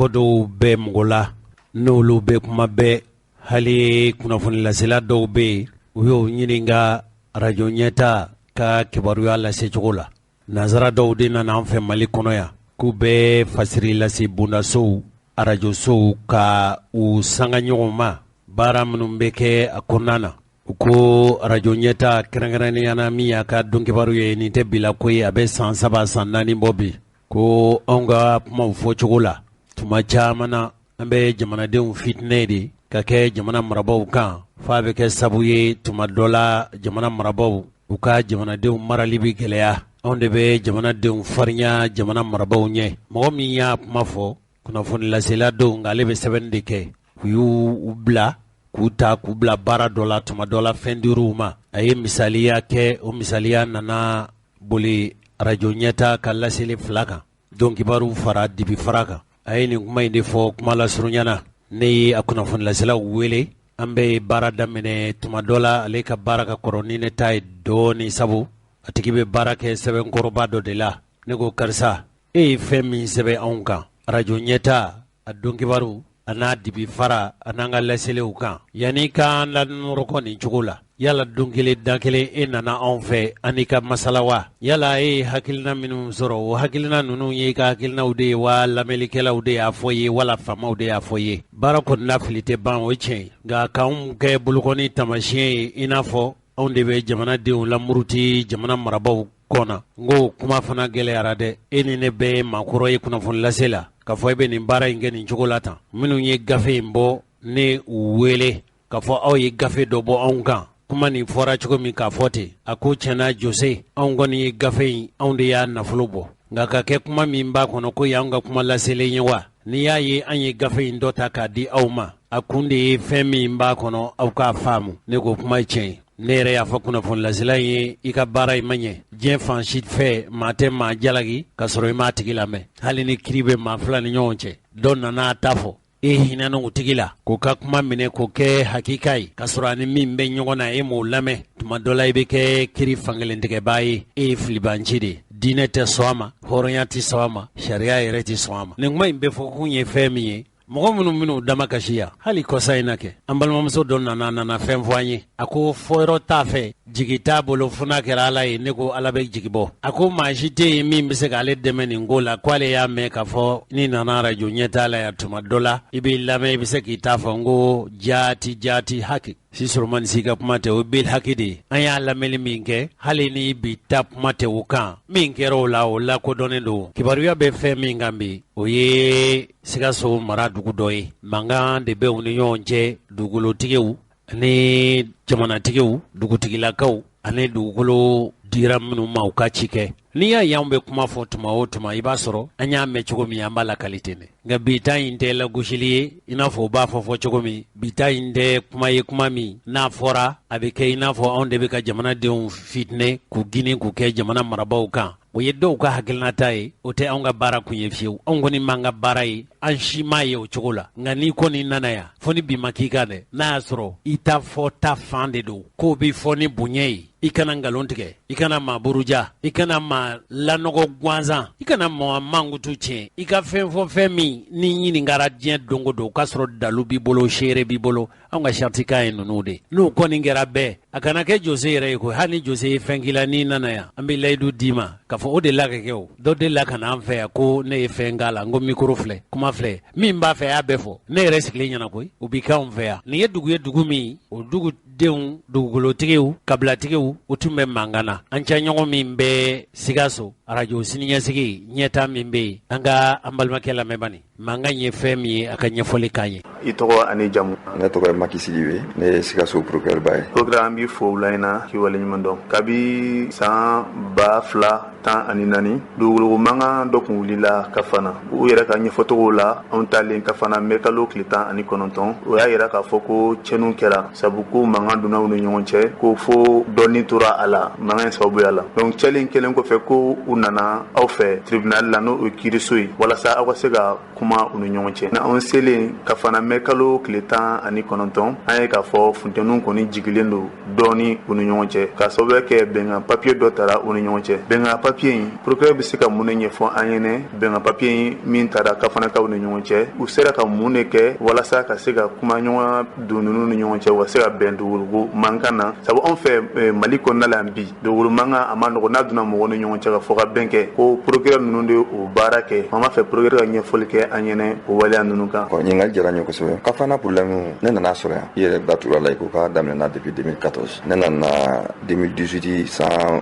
Mɔgɔ dɔw bɛ mɔgɔ la, n'olu bɛ kuma bɛɛ, hali kunnafonilasela dɔw bɛ yen, u y'o ɲininka arajo ɲɛta ka kibaruya lasecogo la. Nansara dɔw de nana an fɛ Mali kɔnɔ yan, k'u bɛ fasiri lase bondasow, arajosow ka u sanga ɲɔgɔn ma baara minnu bɛ kɛ a kɔnɔna na. U ko arajo ɲɛta kɛrɛnkɛrɛnnenya na min y'a ka donkibaru ye, nin tɛ bila ko ye, a bɛ san 3 san 4 bɔ bi, ko anw ka kumaw fɔcogo la tuma caman na, an bɛ jamanadenw fitinɛ de ka kɛ jamana marabaaw kan, f'a bɛ kɛ sabu ye tuma dɔ la jamana marabaaw u ka jamanadenw marali bɛ gɛlɛya. Anw de bɛ jamanadenw farinya jamana marabaaw ɲɛ. Mɔgɔ min y'a kuma fɔ, kunnafonilasela don, nka ale bɛ sɛbɛnni de kɛ. U y'u bila k'u ta k'u bila baara dɔ la, tuma dɔ la fɛn dir'u ma. A ye misaliya kɛ, o misaliya nana boli arajo ɲɛta ka laseli 2 kan, don kibaru fara dibi fara kan. A ye nin kuma in de fɔ kuma lasurunya na. Ne ye a kunnafonilaselaw wele, an bɛ baara daminɛ tuma dɔ la, ale ka baara ka kɔrɔ ni ne ta ye dɔɔnin, sabu a tigi bɛ baara kɛ sɛbɛnkɔrɔba dɔ de la. Ne ko karisa, e ye fɛn min sɛbɛn anw kan arajo ɲɛta, a don kibaru a n'a dibi fara a n'an ka laseliw kan, yanni k'an lanɔrɔkɔ nin cogo la, yala don kelen da kelen e nana anw fɛ an n'i ka masala wa? Yala e ye hakilina minnu sɔrɔ, o hakilina ninnu ye i ka hakilinaw de ye wa, lamɛnnikɛlaw de y'a fɔ ye wala faamaw de y'a fɔ ye? Baara kɔni na fili tɛ ban, o tiɲɛ ye, nka k'anw kɛ bolokɔni taamasiyɛn ye, i n'a fɔ anw de bɛ jamanadenw lamuruti jamana marabaaw kɔnɔ. N ko kuma fana gɛlɛyara dɛ. E ni ne bɛɛ ye maakɔrɔ ye kunnafoni lase la, k'a fɔ e bɛ nin baara in kɛ nin cogo la tan. Minnu ye gafe in bɔ, ne u wele k'a fɔ aw ye gafe dɔ bɔ anw kan, kuma nin fɔra cogo min k'a fɔ ten. A ko tiɲɛna Jose, anw kɔni ye gafe in, anw de y'a nafolo bɔ, nka ka kɛ kuma min b'a kɔnɔ ko y'anw ka kuma laselen ye wa? N'i y'a ye an ye gafe in dɔ ta k'a di aw ma, a kun de ye fɛn min b'a kɔnɔ aw k'a faamu. Ne ko kuma ye tiɲɛ ye. Ne yɛrɛ y'a fɔ kunnafonilasela in ye, i ka baara in ma ɲɛ. Diɲɛ fan si fɛ, maa tɛ maa jalaki ka sɔrɔ i m'a tigi lamɛn. Hali ni kiri bɛ maa fila ni ɲɔgɔn cɛ, dɔ nana a ta fɔ, e hinɛna o tigi la k'o ka kuma minɛ k'o kɛ hakika ye, k'a sɔrɔ a ni min bɛ ɲɔgɔn na e m'o lamɛn. Tuma dɔ la i bɛ kɛ kiri fankelentigɛbaa ye. E ye filibanci de ye. Diinɛ tɛ sɔn a ma, hɔrɔnya tɛ sɔn a ma, sariya yɛrɛ tɛ sɔn a ma. Nin kuma in bɛɛ fɔ kun ye fɛn min ye, mɔgɔ minnu minnu dama kasi yan, hali kɔsa in na kɛ, an balimamuso dɔ nana fɛn fɔ an ye. A ko fɔyɔrɔ t'a fɛ, jigi t'a bolo, fo n'a kɛra Ala ye. Ne ko Ala bɛ jigi bɔ. A ko maa si tɛ yen min bɛ se k'ale dɛmɛ nin ko la, k'ale y'a mɛn k'a fɔ n'i nana arajo ɲɛta la yan tuma dɔ la, i b'i lamɛn, i bɛ se k'i ta fɔ. N ko jaati jaati haki si Solomani si ka kuma tɛ, o bil haki de ye. An y'a lamɛnni min kɛ, hali ni bi ta kuma tɛ o kan, min kɛra o la, o lakodɔnnen don. Kibaruya bɛ fɛn min kan bi, o ye Sikaso mara dugu dɔ ye. Mankan de bɛ u ni ɲɔgɔn cɛ, dugukolotigiw ani jamanatigiw, dugutigilakaw ani dugukolo dira minnu ma u ka ci kɛ. N'i y'a ye anw bɛ kuma fɔ tuma o tuma, i b'a sɔrɔ an y'a mɛn cogo min, an b'a lakali ten dɛ. Nka bi ta in tɛ lagosili ye i n'a fɔ u b'a fɔ fɔ cogo min. Bi ta in tɛ kuma ye, kuma min n'a fɔra a bɛ kɛ i n'a fɔ anw de bɛ ka jamanadenw fitinɛ k'u gini k'u kɛ jamana marabaaw kan. O ye dɔw ka hakilinata ye, o tɛ anw ka baara kun ye fiyewu. Anw kɔni m'an ka baara ye, an si m'a ye o cogo la. Nka n'i kɔni nana yan, fo ni bi ma k'i kan dɛ, n'a y'a sɔrɔ i ta fɔ ta fan de don, k'o bɛ fɔ ni bonya ye, i kana nkalon tigɛ, i kana maa buruja, i kana maa lanɔgɔ gansan, i kana maa mankutu tiɲɛ, i ka fɛn fɔ fɛn min n'i ɲininkara diɲɛ don o don, o k'a sɔrɔ dalu b'i bolo, seere b'i bolo. Anw ka sariti kan ye ninnu de. N'o kɔni kɛra bɛɛ, a kana kɛ Jose yɛrɛ ye ko hali ni Jose ye fɛn k'i la, n'i nana yan, an bɛ layidu d'i ma k'a fɔ o de la ka kɛ. O dɔ de la ka na an fɛ yan ko ne ye fɛn k'a la, n ko mikoro filɛ, kuma filɛ, min b'a fɛ a y'a bɛɛ fɔ. Ne yɛrɛ sigilen ɲɛna koyi, o bi k'anw fɛ yan. Nin ye dugu ye, dugu min o dugudenw, dugukolotigiw, kabilatigiw, u tun bɛ mankan na. An cɛɲɔgɔn min bɛ Sikaso arajo siniɲɛsigi ɲɛta min bɛ yen, an ka an balimakɛ lamɛn bani. Mankan ye fɛn min ye, a ka ɲɛfɔli k'an ye. I tɔgɔ ani jamu? Ne tɔgɔ ye Maki Sidibe, ne ye Sikaso procureur ba ye. Procureur, an b'i fo wula in na k'i waleɲuman dɔn. Kabi san 2014, dugukolo mankan dɔ kun wulila Kafana. U yɛrɛ ka ɲɛfɔcogo la, anw taalen Kafana mɛ kalo tile 19, o y'a yira k'a fɔ ko tiɲɛniw kɛra, sabu ko mankan donna u ni ɲɔgɔn cɛ, ko fo dɔɔni tora a la mankan in sababuya la. Donc cɛli in kɛlen kɔfɛ, ko u nana aw fɛ tribunal la, n'o ye kiiriso ye, walasa aw ka se ka kuma u ni ɲɔgɔn cɛ. Anw selen Kafana mɛ kalo tile 19, an ye k'a fɔ funteniw kɔni jigilen don dɔɔni u ni ɲɔgɔn cɛ, k'a sababuya kɛ bɛnkan papiye dɔ tara u ni ɲɔgɔn cɛ. Bɛnkan papiye in, procureur bɛ se ka mun de ɲɛfɔ an ɲɛnɛ bɛnkan papiye in min tara Kafanakaw ni ɲɔgɔn cɛ? U sera ka mun de kɛ walasa ka se ka kuma ɲɔgɔn don ninnu ni ɲɔgɔn cɛ, u ka se ka bɛn dugukolo mankan na? Sabu anw fɛ Mali kɔnɔna la yan bi, dugukolo mankan a ma nɔgɔn n'a donna mɔgɔ ni ɲɔgɔn cɛ ka fɔ ka bɛn kɛ, ko procureur ninnu de o baara kɛ. An b'a fɛ procureur ka ɲɛfɔli kɛ an ɲɛnɛ o waleya ninnu kan. Ɲininkali diyara n ye kosɛbɛ. Kafana problème, ne nana sɔrɔ yan, i yɛrɛ da tura la, i ko k'a daminɛna depuis 2014. Ne nana 2018, san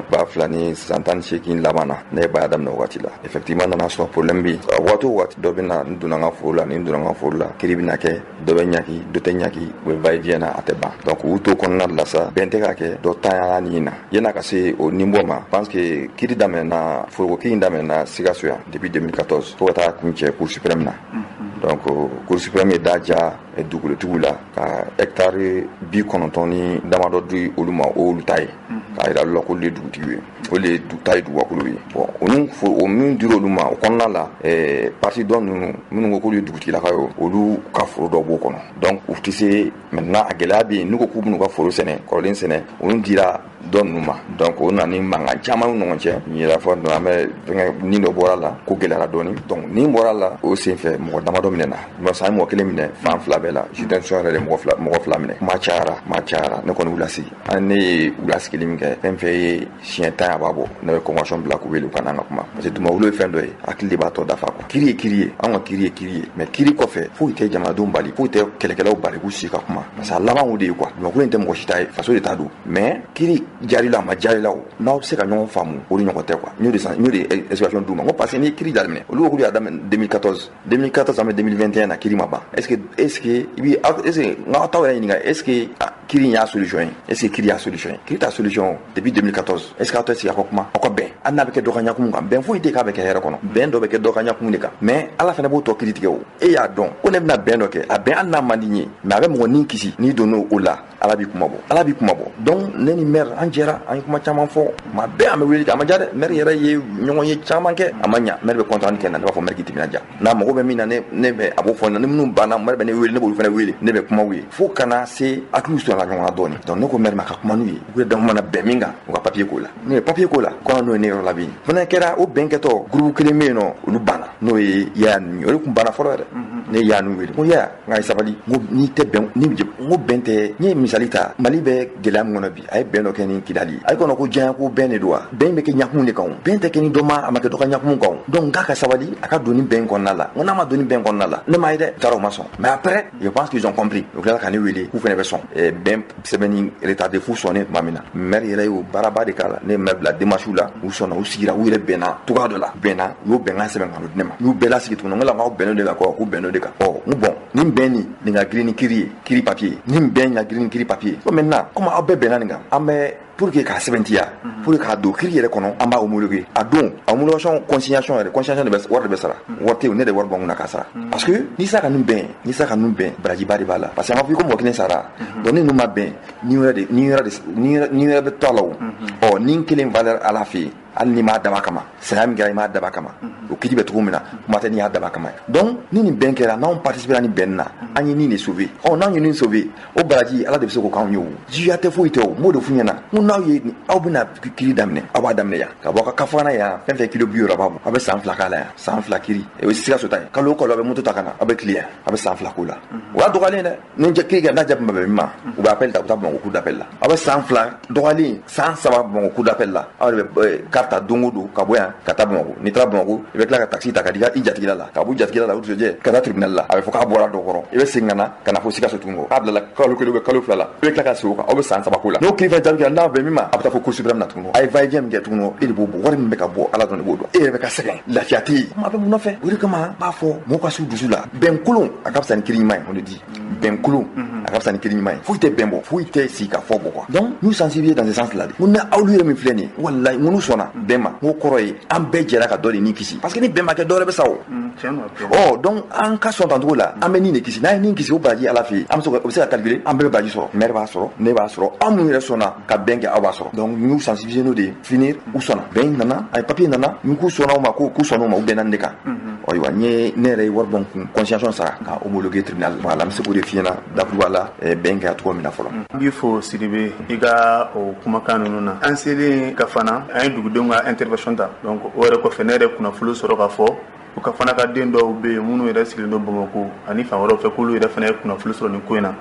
2018 laban na, ne ye baara daminɛ o waati la. Effectivement, nana sɔrɔ problème bɛ yen. Waati o waati, dɔ bɛ na, n donna n ka foro la, ni n donna n ka foro la, kiiri bɛna kɛ, dɔ bɛ ɲaki, dɔ tɛ ɲaki, u bɛ va et vient na, a tɛ ban. Donc u t'o kɔnɔna de la sa, bɛn tɛ ka kɛ, dɔ tanyala nin na. Yan'a ka se o ninbɔ ma, pense que kiiri daminɛna, foroko kiiri daminɛna Sikaso yan depuis 2014 fo ka taa kuncɛ Cour suprême na. Donc Cour suprême ye da ja dugukolotigiw la ka hectare 90 ni damadɔ di olu ma, o olu ta ye, k'a yira olu la k'olu de ye dugutigiw ye, olu de ta ye dugukolo ye. Bon, o min dir'olu olu ma, o kɔnɔna la, partie dɔ ninnu minnu ko k'olu ye dugutigilakaw ye, olu ka foro dɔ b'o kɔnɔ. Donc u tɛ se maintenant, a gɛlɛya bɛ yen, n'u ko k'u bɛn'u ka foro sɛnɛ, kɔrɔlen sɛnɛ, olu dira dɔ ninnu ma. Donc o nana ni mankan caman ni ɲɔgɔn cɛ. N yɛrɛ fɔ an bɛ fɛngɛ ni dɔ bɔra la, ko gɛlɛyara dɔɔni. Donc ni bɔra la, o senfɛ mɔgɔ damadɔ minɛna. Sa an ye mɔgɔ kelen minɛ fan fila bɛɛ la, juge d'instruction yɛrɛ de mɔgɔ fila minɛ. Kuma cayara, kuma cayara. Ne kɔni wula sigi, an ne ye wula sigili min kɛ, fɛn fɛn ye siɲɛ 10 a b'a bɔ, ne bɛ convention bila k'u wele u ka n'an ka kuma, parce que dugumakolo ye fɛn dɔ ye, hakili de b'a tɔ dafa quoi. Kiiri ye kiiri ye, anw ka kiiri ye kiiri ye, mais kiiri kɔfɛ, foyi tɛ jamanadenw bali, foyi tɛ kɛlɛkɛlaw bali k'u sigi ka kuma, parce que a laban o de ye quoi. Dugumakolo in tɛ mɔgɔ si ta ye, faso de ta don. Mais kiiri jarila, a ma jarila o, n'aw bɛ se ka ɲɔgɔn faamu, o de ɲɔgɔn tɛ quoi. N y'o de explication d'u ma, n ko parce que n'i ye kiiri daminɛ, olu ko k'olu y'a daminɛ 2014, 2014, an bɛ 2021 na, kiiri ma ban. Est ce que i bi est ce que n k'aw t'aw yɛrɛ ɲininka, est ce que kiiri in y'a solution ye? Est ce que kiiri y'a solution ye? Kiiri t'a solution depuis 2014. Est ce que aw tɛ sigi a ka kuma, aw ka bɛn, hali n'a bɛ kɛ dɔ ka ɲakumu kan? Bɛn foyi tɛ k'a bɛ kɛ hɛrɛ kɔnɔ, bɛn dɔ bɛ kɛ dɔ ka ɲakumu de kan, mais Ala fana b'o tɔ kiiri tigɛ. O e y'a dɔn ko ne bɛna bɛn dɔ kɛ, a bɛn, hali n'a man di n ye, mais a bɛ mɔgɔ nin kisi. N'i donn'o o la, Ala b'i kuma bɔ, Ala b'i kuma bɔ. Donc ne ni maire, an jɛra, an ye kuma caman fɔ. Kuma bɛɛ an bɛ wele kɛ, a ma diya dɛ. Maire yɛrɛ ye ɲɔgɔn ye caman kɛ, a ma ɲa. Maire bɛ compte kɛ na, ne b'a fɔ maire k'i timinanja, n'a mago bɛ min na, ne bɛ a b'o fɔ. Ni minnu banna, maire bɛ ne wele, ne b'olu fana wele, ne bɛ kuma u ye fo kana se hakiliw sɔrɔ ɲɔgɔn na dɔɔni. Donc ne ko maire ma ka kuma n'u ye, u ka mana bɛn min kan, u ka papier k'o la. N'u ye papier k'o la, kɔnɔ n'o ye ne yɔrɔ la bi fana kɛra o bɛn kɛtɔ. Groupe kelen bɛ yen nɔ, olu banna, n'o ye Yaya ninnu ye, olu kun banna fɔlɔ yɛrɛ. Ne ye Yaya ninnu wele, n ko Yaya, n ka sabali, n ko n'i tɛ bɛn ni, n ko bɛn tɛ. N ye misali ta, Mali bɛ gɛlɛya min kɔnɔ bi, a ye bɛn dɔ kɛ ni Kidali ye, a ye kɔnɔ ko diɲɛ ko bɛn de don wa? Bɛn bɛ kɛ ɲakun de kan o, bɛn tɛ kɛ ni dɔ ma, a ma kɛ dɔ ka ɲakun kan o. Donc n k'a ka sabali, a ka don ni bɛn kɔnɔna la. N ko n'a ma don ni bɛn kɔnɔna la, ne m'a ye dɛ, u taara, u ma sɔn. Mais après, je pense qu'ils ont compris, u tilala ka ne wele k'u fana bɛ sɔn. Bɛn sɛbɛnni retardé f'u sɔnnen tuma min na, maire yɛrɛ y'o baaraba de k'a la. Ne ye maire bila démarche la, u sɔnna, u sigira, u yɛrɛ bɛnna cogoya dɔ la, bɛnna, u y'o bɛnkan sɛbɛn ka di ne ma. N y'u bɛɛ lasigi tuguni, n ko la k'aw bɛnnen de kan, k'u bɛnnen de kan. Ɔ, n ko bon, nin bɛn nin, nin ka girin ni kiiri ye, kiiri papier, nin bɛn ka girin ni kiiri papier. Ko maintenant, comme aw bɛɛ bɛnna nin kan, an bɛ pour que k'a sɛbɛntiya, pour que k'a don kiiri yɛrɛ kɔnɔ, an b'a homologuer. A don a homologation, consignation yɛrɛ, consignation de bɛ, wari de bɛ sara, wari tɛ yen, ne de wari bɔ n kunna k'a sara, parce que n'i sera ka nin bɛn, n'i sera ka nin bɛn, barajiba de b'a la, parce que a ma fɔ i ko mɔgɔ kelen sara. Donc ni ninnu ma bɛn, ni wɛrɛ de, ni wɛrɛ de, ni wɛrɛ bɛ to a la o. Ɔ, ni kelen valeur Ala fɛ yen, hali n'i m'a dab'a kama, saya min kɛra, i m'a dab'a kama, o kiti bɛ cogo min na, kuma tɛ n'i y'a dab'a kama. Donc ni nin bɛn kɛra, n'anw participera ni bɛn na, an ye nin de sauver. Ɔ, n'anw ye nin sauver, o baraji, Ala de bɛ se k'o k'anw ye. O jiya tɛ, foyi tɛ. O n b'o de f'u ɲɛna, n ko n'aw ye, aw bɛna kiiri daminɛ, aw b'a daminɛ yan ka bɔ ka Kafana yan, fɛn fɛn kilo 60 b'a bɔ, aw bɛ san 2 k'a la yan, san 2 kiiri, o ye Sikaso ta ye. Kalo o kalo, aw bɛ moto ta ka na, aw bɛ tile yan, aw bɛ san 2 k'o la. O y'a dɔgɔyalen dɛ. Ni kiiri kɛ n'a jaabi ma bɛn min ma, u bɛ appel ta, u bɛ taa Bamakɔ cour d'appel la. Aw bɛ san 2 dɔgɔyalen, san 3 Bamakɔ cour d'appel la. Aw de bɛ car ta don o don ka bɔ yan ka taa Bamakɔ. N'i taara Bamakɔ, i bɛ tila ka taxi ta ka di i jatigila la, ka bɔ jatigila la, o dugusɛjɛ ka taa tribunal la, a bɛ fɔ k'a bɔra dɔ kɔrɔ, i bɛ segin ka na, ka na fo Sikaso tuguni, k'a bilala kalo kelen bɛ kalo 2 la, i bɛ tila ka segin o kan, aw bɛ san 3 k'o la. N'o kiiri fɛnɛ jaabi kɛra, n'a bɛn min ma, a bɛ taa fo cour suprême na tuguni. A ye va et vient min kɛ tuguni, e de b'o bɔ, wari min bɛ ka bɔ, Ala dɔrɔn de b'o dɔn. E yɛrɛ bɛ ka sɛgɛn, lafiya tɛ yen. Kuma bɛ mun nɔfɛ? O de kama n b'a fɔ mɔgɔw ka s'u dusu la, bɛn kolon a ka fisa ni kiiri ɲuman ye, on le dit. Bɛn kolon a ka fisa ni kiri ɲuman ye. Foyi tɛ bɛn bɔ, foyi tɛ sigi ka fɔ bɔ quoi. Donc nous sensibiliser dans ce sens là de. N ko ni aw yɛrɛ min filɛ nin ye, walayi, n ko n'u sɔnna bɛn ma, n ko kɔrɔ ye an bɛɛ jɛra ka dɔ de ni kisi, parce que ni bɛn ma kɛ, dɔ wɛrɛ bɛ sa o. Ɔ donc an ka sɔn tancogo la, an bɛ nin de kisi. N'an ye nin kisi, o baraji Ala fɛ yen, an bɛ se o bɛ se ka calculer, an bɛɛ bɛ baraji sɔrɔ. Maire b'a sɔrɔ, ne b'a sɔrɔ, aw minnu yɛrɛ sɔnna ka bɛn kɛ, aw b'a sɔrɔ. Donc nous sensibiliser n'o de ye finir. U sɔnna, bɛn nana, a ye papier nana, n k'u sɔnna o ma, ko k'u sɔnna o ma, u bɛnna nin de kan. Ayiwa, n ye ne yɛrɛ ye wari bɔ n kun, consignation sara ka homologuer tribunal. Voilà, n bɛ se k'o de f'i ɲɛna dakuruba la, bɛn kɛra cogo min na fɔlɔ. N b'i fo Sidibe i ka o kumakan ninnu na. An selen Kafana, an ye dugudenw ka intervention ta. Donc o yɛrɛ kɔfɛ, ne yɛrɛ kunnafoni sɔrɔ k'a fɔ u ka fana ka den dɔw bɛ yen minnu yɛrɛ sigilen don Bamakɔ ani fan wɛrɛw fɛ, k'olu yɛrɛ fana ye kunnafoni sɔrɔ nin ko in na,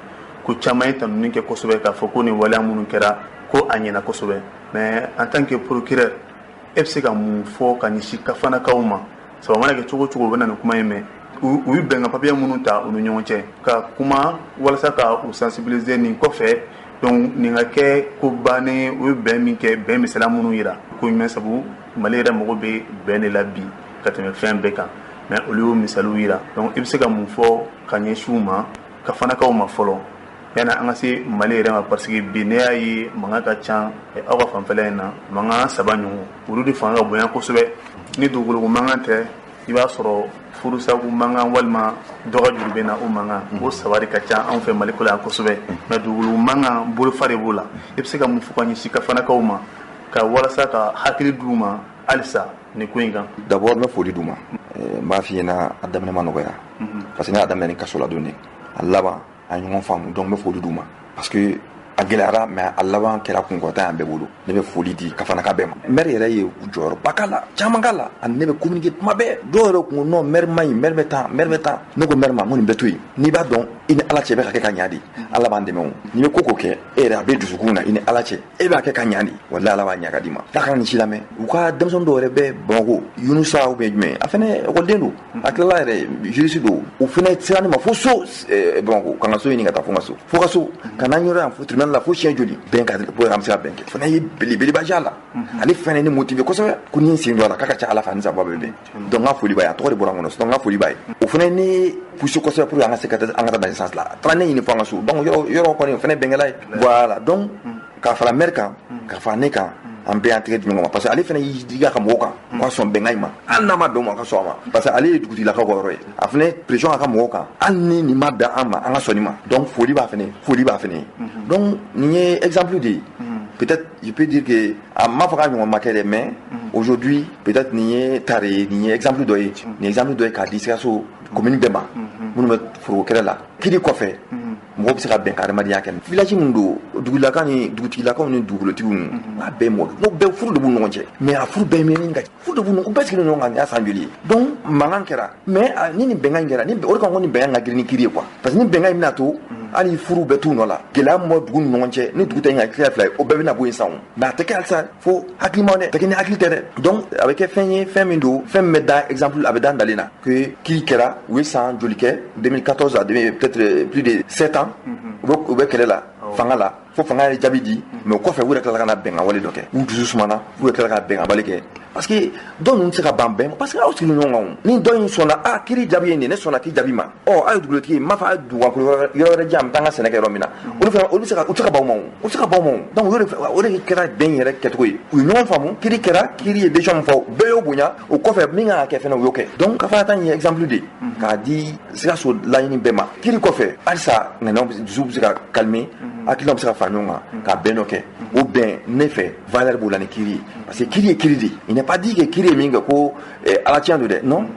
ko caman ye tanuni kɛ kosɛbɛ, k'a fɔ ko nin waleya minnu kɛra, ko a ɲɛna kosɛbɛ. Mais en tant que procureur, e bɛ se ka mun fɔ ka ɲɛsin Kafanakaw ma? Sabu a mana kɛ cogo o cogo, u bɛ na nin kuma in mɛn. U ye bɛnkan papiye minnu ta u ni ɲɔgɔn cɛ ka kuma walasa ka u sensibiliser nin kɔfɛ, donc nin ka kɛ ko bannen. U ye bɛn min kɛ, bɛn misaliya minnu yira ko ɲuman, sabu Mali yɛrɛ mago bɛ bɛn de la bi ka tɛmɛ fɛn bɛɛ kan, mais olu y'o misaliw yira. Donc i bɛ se ka mun fɔ ka ɲɛsin u ma, Kafanakaw ma fɔlɔ, yanni an ka se Mali yɛrɛ ma? Parce que bi, ne y'a ye mankan ka ca aw ka fanfɛla in na, mankan saba ɲɔgɔn, olu de fanga ka bonya kosɛbɛ. Ni dugukolo mankan tɛ, i b'a sɔrɔ furusaku mankan walima dɔ ka juru bɛ na, o mankan o saba de ka ca anw fɛ Mali kɔnɔ yan kosɛbɛ. Mais dugukolo mankan, bolofa de b'o la. I bɛ se ka mun fɔ ka ɲɛsin Kafanakaw ma, ka walasa ka hakili d'u ma halisa nin ko in kan? D'abord, n bɛ foli d'u ma. N b'a f'i ɲɛna, a daminɛ ma nɔgɔya, parce que ne y'a daminɛ ni kaso ladon de, a laban a ye ɲɔgɔn faamu. Donc n bɛ foli d'u ma parce que a gɛlɛyara, mais a laban kɛra kunkɔrɔta y'an bɛɛ bolo. Ne bɛ foli di Kafanaka bɛɛ ma. Maire yɛrɛ ye jɔyɔrɔba k'a la, caman k'a la, ani ne bɛ communiquer tuma bɛɛ. Dɔw yɛrɛ kun ko non, maire man ɲi, maire bɛ tan, maire bɛ tan. Ne ko maire ma, n ko nin bɛɛ to yen, n'i b'a dɔn i ni Ala cɛ bɛ ka kɛ ka ɲa de, Ala b'an dɛmɛ. O n'i bɛ ko ko kɛ, e yɛrɛ a bɛ dusukun na, i ni Ala cɛ, e b'a kɛ ka ɲa de, walahi Ala b'a ɲa ka d'i ma. N'a kana nin si lamɛn, u ka denmisɛnnin dɔw yɛrɛ bɛ Bamakɔ, Yunusa ou bien jumɛn, a fɛnɛ ekɔliden don, a tilala yɛrɛ juriste don. O fɛnɛ sera ne ma fo so Bamakɔ, ka n ka so ɲini ka taa fo n ka so, fo ka so ka n'an yɔrɔ yan fo tribunal la fo siɲɛ joli, bɛn ka pour an bɛ se ka bɛn kɛ. Fana ye belebeleba ja la, ale fɛnɛ ne motivé kosɛbɛ ko ni n sen don a la, k'a ka ca Ala fɛ ani saba bɛ bɛn. Donc n ka foli b'a ye, a tɔgɔ de bɔra n kɔnɔ. Donc n ka foli b'a ye, o fɛnɛ ne poussé kosɛbɛ pour que an ka se ka taa, an ka taa dans ce sens là. A taara ne ɲini fo an ka so. Donc yɔrɔ yɔrɔ kɔni, o fɛnɛ bɛnkɛla ye. Voilà, donc ka fara maire kan, ka fara ne kan, an bɛɛ y'an tɛgɛ di ɲɔgɔn ma, parce que ale fɛnɛ y'i digi a ka mɔgɔw kan k'a sɔn bɛnkan in ma, hali n'a ma bɛn o ma, a ka sɔn a ma, parce que ale ye dugutigilakaw ka yɔrɔ ye. A fɛnɛ pression a ka mɔgɔw kan, hali ni nin ma bɛn an ma, an ka sɔn nin ma. Donc foli b'a fɛnɛ, foli b'a fɛnɛ ye. Donc nin ye exemple de ye. Peut-être je peux dire que a ma fɔ k'a ɲɔgɔn ma kɛ dɛ, mais aujourd'hui peut-être nin ye tare ye, nin ye exemple dɔ ye, nin ye exemple dɔ ye k'a di Sikaso commune bɛɛ ma, minnu bɛ foroko kɛlɛ la. Kiri kɔfɛ, mɔgɔw bɛ se ka bɛn ka adamadenya kɛ. Village min don, dugulaka ni dugutigilakaw ni dugukolotigi ninnu, a bɛɛ mɔgɔ n ko bɛɛ furu de b'u ni ɲɔgɔn cɛ, mais a furu bɛɛ mɛnni ka furu de b'u u bɛɛ sigilen ɲɔgɔn kan. Nin y'a san joli ye? Donc mankan kɛra, mais ni nin bɛnkan in kɛra ni o de kan, ko nin bɛnkan ka girin ni kiri ye quoi, parce que ni bɛnkan in bɛna to hali furu bɛɛ t'u nɔ la, gɛlɛya min bɔ dugu ni ɲɔgɔn cɛ, ni dugu tɛ ɲɛ tila fila ye, o bɛɛ bɛna bɔ yen sisan o. Mais a tɛ kɛ halisa fo hakilima dɛ, a tɛ kɛ ni hakili tɛ dɛ. Donc a bɛ kɛ fɛn ye, fɛn min don, fɛn min bɛ da exemple, a bɛ da dalen na que kiri kɛra. U ye san joli kɛ? 2014 à peut-être plus de 7 ans, u bɛ kɛlɛ la fanga la, fo fanga ye jaabi di. Mais o kɔfɛ, u yɛrɛ tilala ka na bɛnkan wale dɔ kɛ, u dusu sumana, u yɛrɛ tilala ka bɛnkan wale kɛ, parce que dɔw ninnu tɛ se ka ban bɛn ma, parce que aw sigilen ɲɔgɔn kan. O ni dɔ in sɔnna, a kiri jaabi ye nin ye, ne sɔnna k'i jaabi ma. Ɔ aw ye dugukolotigi ye, n m'a fɔ a ye dugukolo yɔrɔ wɛrɛ di yan, n bɛ taa n ka sɛnɛ kɛ yɔrɔ min na, olu fana olu bɛ se ka u tɛ se ka ban o ma, o u tɛ se ka ban o ma. O donc o de kɛra bɛn yɛrɛ kɛcogo ye. U ye ɲɔgɔn faamu, kiri kɛra, kiri ye décision min fɔ, bɛɛ y'o bonya. O kɔfɛ, min kan ka kɛ fɛnɛ, u y'o kɛ. Donc Kafana ta in ye exemple de ye k'a di Sikaso laɲini bɛɛ ma. Kiri kɔfɛ halisa, ŋaniyaw dusu bɛ se ka calmer, hakilinaw bɛ se ka fara ɲɔgɔn kan ka bɛn dɔ kɛ. O bɛn, ne fɛ, valeur b'o la ni kiri ye, parce que kiri ye kiri de ye. Il n'est pas dit que kiri ye min kɛ ko ala tiɲɛ don dɛ. Non,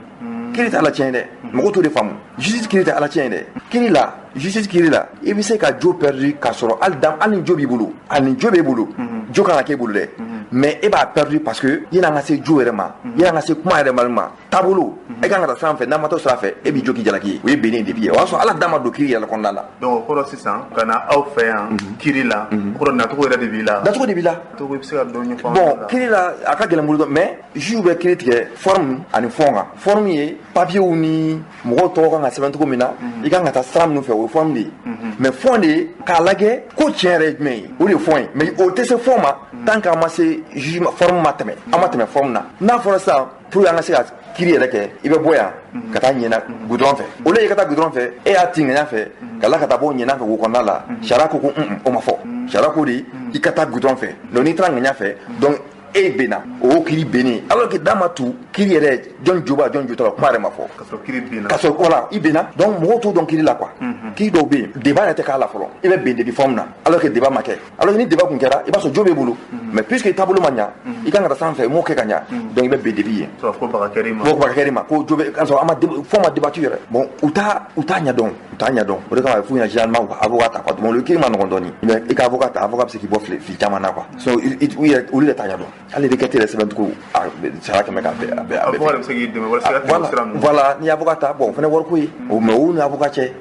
kiri tɛ ala tiɲɛ ye dɛ, mɔgɔw t'o de faamu. Justice kiri tɛ ala tiɲɛ ye dɛ. Kiri la, justice kiri la, i bɛ se ka jo perdu k'a sɔrɔ hali dan hali ni jo b'i bolo, hali ni jo b'e bolo, jo kan ka k'e bolo dɛ, mais e b'a perdu parce que yanni an ka se jo yɛrɛ ma, yanni an ka se kuma yɛrɛ ma, taabolo e kan ka taa sira fɛ, n'a ma taa sira fɛ, e b'i jo k'i jalaki ye. O ye bɛnnen de bi ye, o y'a sɔrɔ ala da ma don kiri yɛrɛ kɔnɔna la. Donc o kɔrɔ sisan, ka na aw fɛ yan kiri la, o kɔrɔ nacogo yɛrɛ de b'i la? Nacogo de b'i la. Nacogo, i bɛ se ka dɔ ɲɛfɔ an Bon, ɲɛna? Kiri la, a ka gɛlɛn bolo dɔn, mais juge bɛ kiri tigɛ forme ani fond kan. Forme ye papiers ni mɔgɔw tɔgɔ kan ka sɛbɛn cogo min na, i kan ka taa sira minnu fɛ, o ye forme de ye. Mais fond de ye k'a lajɛ ko tiɲɛ yɛrɛ ye jumɛn ye, o de ye fond ye. Mais o tɛ se fond ma tant qu'an ma se juge forme ma tɛmɛ, an ma tɛmɛ forme na. N'a fɔra sisan, pour que an ka se ka kiri yɛrɛ kɛ, i bɛ bɔ yan ka taa ɲɛna goudron fɛ, au lieu i ka taa goudron fɛ, e y'a ti ŋaɲa fɛ. ka la ka taa bɔ ɲɛna fɛ wo kɔnɔna la, sariya ko o ma fɔ. Sariya ko de i ka taa goudron fɛ. Donc n'i taara ŋaɲa fɛ, donc e benna, o kiiri bennen, alors que da ma tu kiiri yɛrɛ, jɔn jo b'a, jɔn jo t'a la, kuma yɛrɛ ma fɔ. Ka sɔrɔ kiiri benna. Ka sɔrɔ voilà, i benna. Donc mɔgɔw t'o dɔn kiiri la quoi. Kiiri dɔw bɛ yen, débat yɛrɛ tɛ k'a la fɔlɔ, i bɛ ben depuis fɛnw na, alors que débat ma kɛ. Alors que ni débat kun kɛra, i b'a sɔrɔ jo b'e bolo, mais puisque taabolo ma ɲa, i kan ka taa sanfɛ, i m'o kɛ ka ɲa, donc i bɛ ben depuis yen. Ko baga kɛr'i ma. Ko baga kɛr'i ma, ko jo bɛ ka sɔrɔ an ma fɔ, ma débattu yɛrɛ. Bon, u t'a ɲɛdɔn, u t'a ɲɛdɔn. O de kama a bɛ f'u ɲɛna généralement u ka avocat ta quoi. Donc kiiri ma nɔgɔn dɔɔni, mais i ka avocat ta, avocat bɛ se k'i bɔ fili caman na quoi. So u yɛrɛ, olu yɛrɛ t'a ɲɛdɔn. Hali requête yɛrɛ sɛbɛn cogo, a sariya kɛmɛ k'a bɛɛ a bɛɛ a bɛɛ. Avocat de bɛ se k'i dɛmɛ walasa i ka tɛmɛ sira ninnu. Voilà, ni avocat ta, bon, o fana wariko ye o, mais o ni avocat cɛ,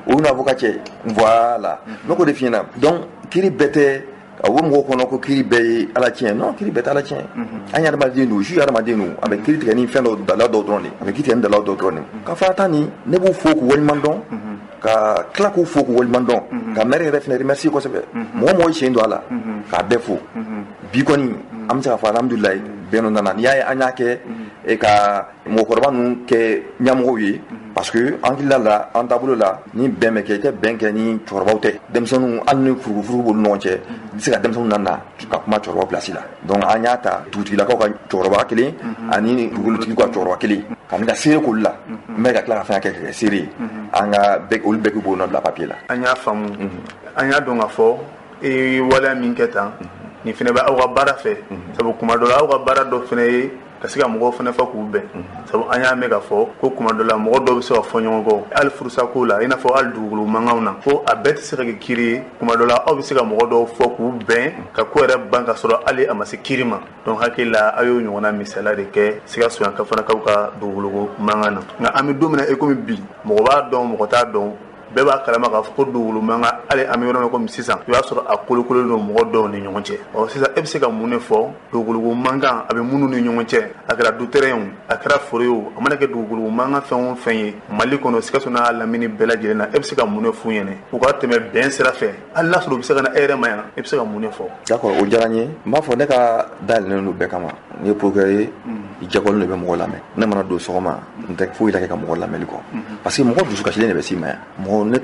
o ni avocat cɛ, voilà, ne k'o de f'i ɲɛna. Donc kiiri bɛɛ tɛ a bɔ mɔgɔw kɔnɔ ko kiiri bɛɛ ye ala tiɲɛ. Non, kiiri bɛɛ tɛ ala tiɲɛ. An ye adamaden don, ju ye adamaden don, a bɛ kiiri tigɛ ni fɛn dɔw, dalilu dɔw dɔrɔn de, a bɛ kiiri tigɛ ni dalilu dɔw dɔrɔn de. Ka fara ta nin, ne b'u fo k'u waleɲuman dɔn, ka tila k'u fo k'u waleɲuman dɔn, ka maire yɛrɛ fana remercier kosɛbɛ. Mɔgɔ mɔgɔ ye sen don a la, k'a bɛɛ fo. Bi kɔni, an bɛ se k'a fɔ alhamdulilayi, bɛn dɔ nana. N'i y'a ye an y'a kɛ ka mɔgɔkɔrɔba ninnu kɛ ɲɛmɔgɔw ye, parce que an hakilila la, an taabolo la, ni bɛn bɛ kɛ, i tɛ bɛn kɛ ni cɛkɔrɔbaw tɛ. Denmisɛnninw, hali ni furugufurugu b'olu ɲɔgɔn cɛ, i tɛ se ka denmisɛnninw nana ka kuma cɛkɔrɔba place la. Donc an y'a ta dugutigilakaw ka cɛkɔrɔba kelen ani dugukolotigi ka cɛkɔrɔba kelen ka ni ka seere k'olu la, mais ka tila ka fɛn kɛ seere ye, an ka bɛɛ, olu bɛɛ k'u bolo nɔ bila papier la. An y'a faamu, an y'a dɔn k'a fɔ e ye waleya min kɛ tan, nin fana bɛ aw ka baara fɛ, sabu kuma dɔ la aw ka baara dɔ fana ye ka se ka mɔgɔw fana fɔ k'u bɛn, sabu an y'a mɛn k'a fɔ ko kuma dɔ la mɔgɔ dɔw bɛ se ka fɔ ɲɔgɔn kɔ hali furusako la, i n'a fɔ hali dugukolo mankanw na, ko a bɛɛ tɛ se ka kɛ kiiri ye. Kuma dɔ la aw bɛ se ka mɔgɔ dɔw fɔ k'u bɛn ka ko yɛrɛ ban ka sɔrɔ hali a ma se kiiri ma. Donc hakili la, aw y'o ɲɔgɔnna misaliya de kɛ Sikaso yan Kafanakaw ka dugukolo mankan na. Nka an bɛ don min na i komi bi, mɔgɔ b'a dɔn, mɔgɔ t'a dɔn, bɛɛ b'a kalama k'a fɔ ko dugukolo mankan, hali an bɛ yɔrɔ min komi sisan, i b'a sɔrɔ a kolokololen don mɔgɔ dɔw ni ɲɔgɔn cɛ. Ɔ sisan, e bɛ se ka mun de fɔ dugukolo mankan a bɛ minnu ni ɲɔgɔn cɛ, a kɛra du terrain o, a kɛra foro ye o, a mana kɛ dugukolo mankan fɛn o fɛn ye Mali kɔnɔ, Sikaso n'a lamini bɛɛ lajɛlen na, e bɛ se ka mun de f'u ɲɛna u ka tɛmɛ bɛn sira fɛ, hali n'a sɔrɔ u bɛ se ka na e yɛrɛ ma yan, e bɛ se ka mun de fɔ? D'accord, o diyara n ye. N b'a fɔ ne ka dayɛlɛnnen don bɛɛ kama. N'i ye procureur ye, i jagoyalen de bɛ mɔgɔ lamɛn. Ne mana don sɔgɔma, n tɛ foyi la kɛ ka mɔgɔ lamɛnli kɔ, parce que mɔgɔ dusukasilen de bɛ s'i ma yan. Mɔgɔ ne,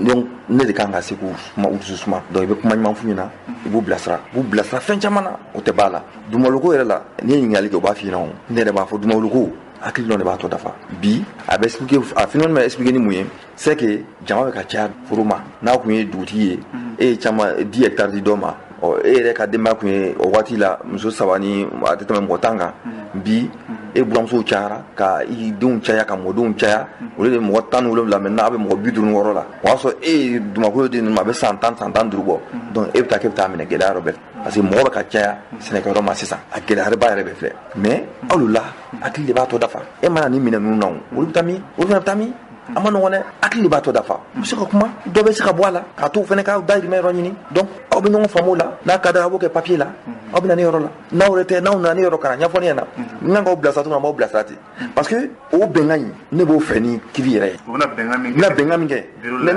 donc ne de kan ka se k'u suma, u dusu suma. Donc i bɛ kuma ɲuman f'u ɲɛna, i b'u bilasira, u b'u bilasira fɛn caman na, o tɛ b'a la. Dugumaloko yɛrɛ la, n'i ye ɲininkali kɛ, u b'a f'i ɲɛna. O ne yɛrɛ b'a fɔ, dugumaloko hakili dɔn de b'a tɔ dafa. Bi a bɛ expliquer, a phénomène bɛ expliquer ni mun ye? C'est que jama bɛ ka caya foro ma. N'a kun ye dugutigi ye, e ye caman 10 hectares di dɔ ma, ɔ e yɛrɛ ka denbaya kun ye o waati la muso saba ni a tɛ tɛmɛ mɔgɔ 10 kan. Bi e buramusow cayara, ka i denw caya, ka mɔdenw caya, olu de ye mɔgɔ 17. Maintenant a bɛ mɔgɔ 56 la. O y'a sɔrɔ e ye dugumakolo di ninnu ma, a bɛ san 10, san 15 bɔ. Donc e bɛ taa k'e bɛ taa minɛ, gɛlɛya yɔrɔ bɛɛ, parce que mɔgɔ bɛ ka caya sɛnɛkɛyɔrɔ ma sisan, a gɛlɛyaba yɛrɛ bɛ filɛ. Mais aw la, hakili de b'a tɔ dafa. E mana nin minɛ ninnu na, o olu bɛ taa min, olu fana bɛ taa min, a ma nɔgɔn dɛ. Hakili de b'a tɔ dafa. U bɛ se ka kuma, dɔ bɛ se ka bɔ a la k'a to fana k'aw dahirimɛ yɔrɔ ɲini. Donc aw bɛ ɲɔgɔn faamu o la. N'a ka di aw b'o kɛ papier la, aw bɛ na ne yɔrɔ la. N'aw yɛrɛ tɛ, n'aw nana ne yɔrɔ ka na ɲɛfɔ ne ɲɛna, n kan k'aw bilasira cogo min na, n b'aw bilasira ten, parce que o bɛnkan in, ne b'o fɛ ni kiiri yɛrɛ ye. U bɛna bɛnkan min n bɛna bɛnkan min kɛ,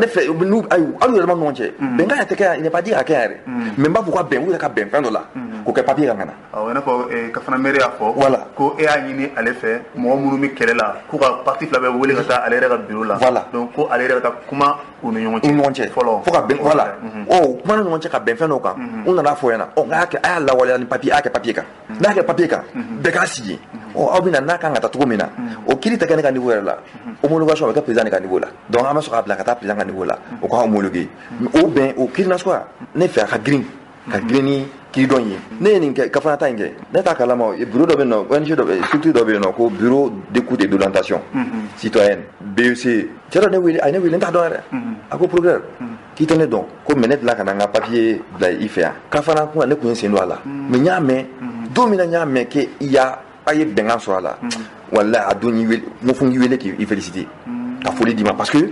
ne fɛ n'u, ayi, aw yɛrɛ ma ɲɔgɔn cɛ, bɛnkan yɛrɛ tɛ kɛ yan, il n'est pas dit k'a kɛ yan yɛrɛ, mais n b'a fɔ k'u ka bɛn, u yɛrɛ ka bɛn fɛn dɔ la, k'o kɛ papier kan ka na. Awɔ, i n'a fɔ Kafana maire y'a fɔ. Voilà. Ko e y'a ɲini ale fɛ, mɔgɔ minnu bɛ kɛlɛ la, k'u ka parti fila bɛɛ wele ka taa ale yɛrɛ ka bureau la. Voilà. Donc ko ale yɛrɛ ka taa kuma u ni ɲɔgɔn cɛ. U ni ɲɔgɔn cɛ. Fɔlɔ. Fo ka bɛn, voilà. Ɔ kuma ni ɲɔgɔn cɛ ka bɛn fɛn dɔw kan, u nana fɔ ɲɛna, ɔ n k'a kɛ, a y'a lawaleya ni papier, a y'a kɛ papier kan. N'a kɛ papier kan, bɛɛ k'a sigi. Ɔ aw bɛna n'a kan ka taa cogo min na, o kiiri tɛ kɛ ne ka niveau yɛrɛ la. Homologation bɛ kɛ président de ka niveau la. Donc an bɛ sɔrɔ k'a bila ka taa président ka niveau la, o ka homologuer. O bɛn, o kiiri nasuguya, ne fɛ a ka girin, ka girin ni kiiri dɔ in ye. Ne ye nin kɛ, Kafana ta in kɛ, ne t'a kalama, bureau dɔ bɛ yen nɔ, ONG dɔ bɛ, structure dɔ bɛ yen nɔ ko bureau d'écoute et d'orientation citoyenne, BEC. Cɛ dɔ ne wele, a ye ne wele, n t'a dɔn yɛrɛ. A ko procureur, k'i tɛ ne dɔn ko, mais ne tila ka na n ka papier bila i fɛ yan. Kafana kuma, ne kun ye sen don a la, mais n y'a mɛn don min na, n y'a mɛn k'e y'a a ye bɛnkan sɔrɔ a la, walahi a don y'i wele, n ko fo n k'i wele k'i féliciter, ka foli d'i ma, parce que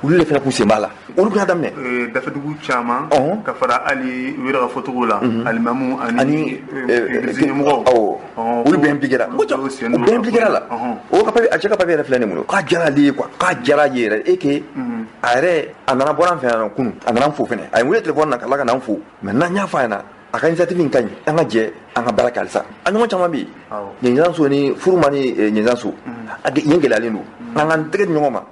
olu de fana kun sen b'a la, olu kun y'a daminɛ. Dafɛdugu caman, ka fara hali u yɛrɛ ka fɔcogo la, alimamu ani église ɲɛmɔgɔw. Awɔ, olu bɛɛ impliqué ra. U bɛɛ impliqué ra la. O ka papier, a cɛ ka papier yɛrɛ filɛ ne bolo. K'a diyara ale ye quoi, k'a diyara ye yɛrɛ, et que a yɛrɛ a nana bɔra an fɛ yan nɔ kunun, a nana n fo fɛnɛ, a ye n wele téléphone na ka tila ka na n fo. Maintenant n y'a fɔ a ɲɛna. A ka initiative in ka ɲi, an ka jɛ an ka baara kɛ halisa. A ɲɔgɔn caman bɛ yen, Ɲɛnzanso ni Furuma ni Ɲɛnzanso, yen gɛlɛyalen don. An k'an tɛgɛ di ɲɔgɔn ma,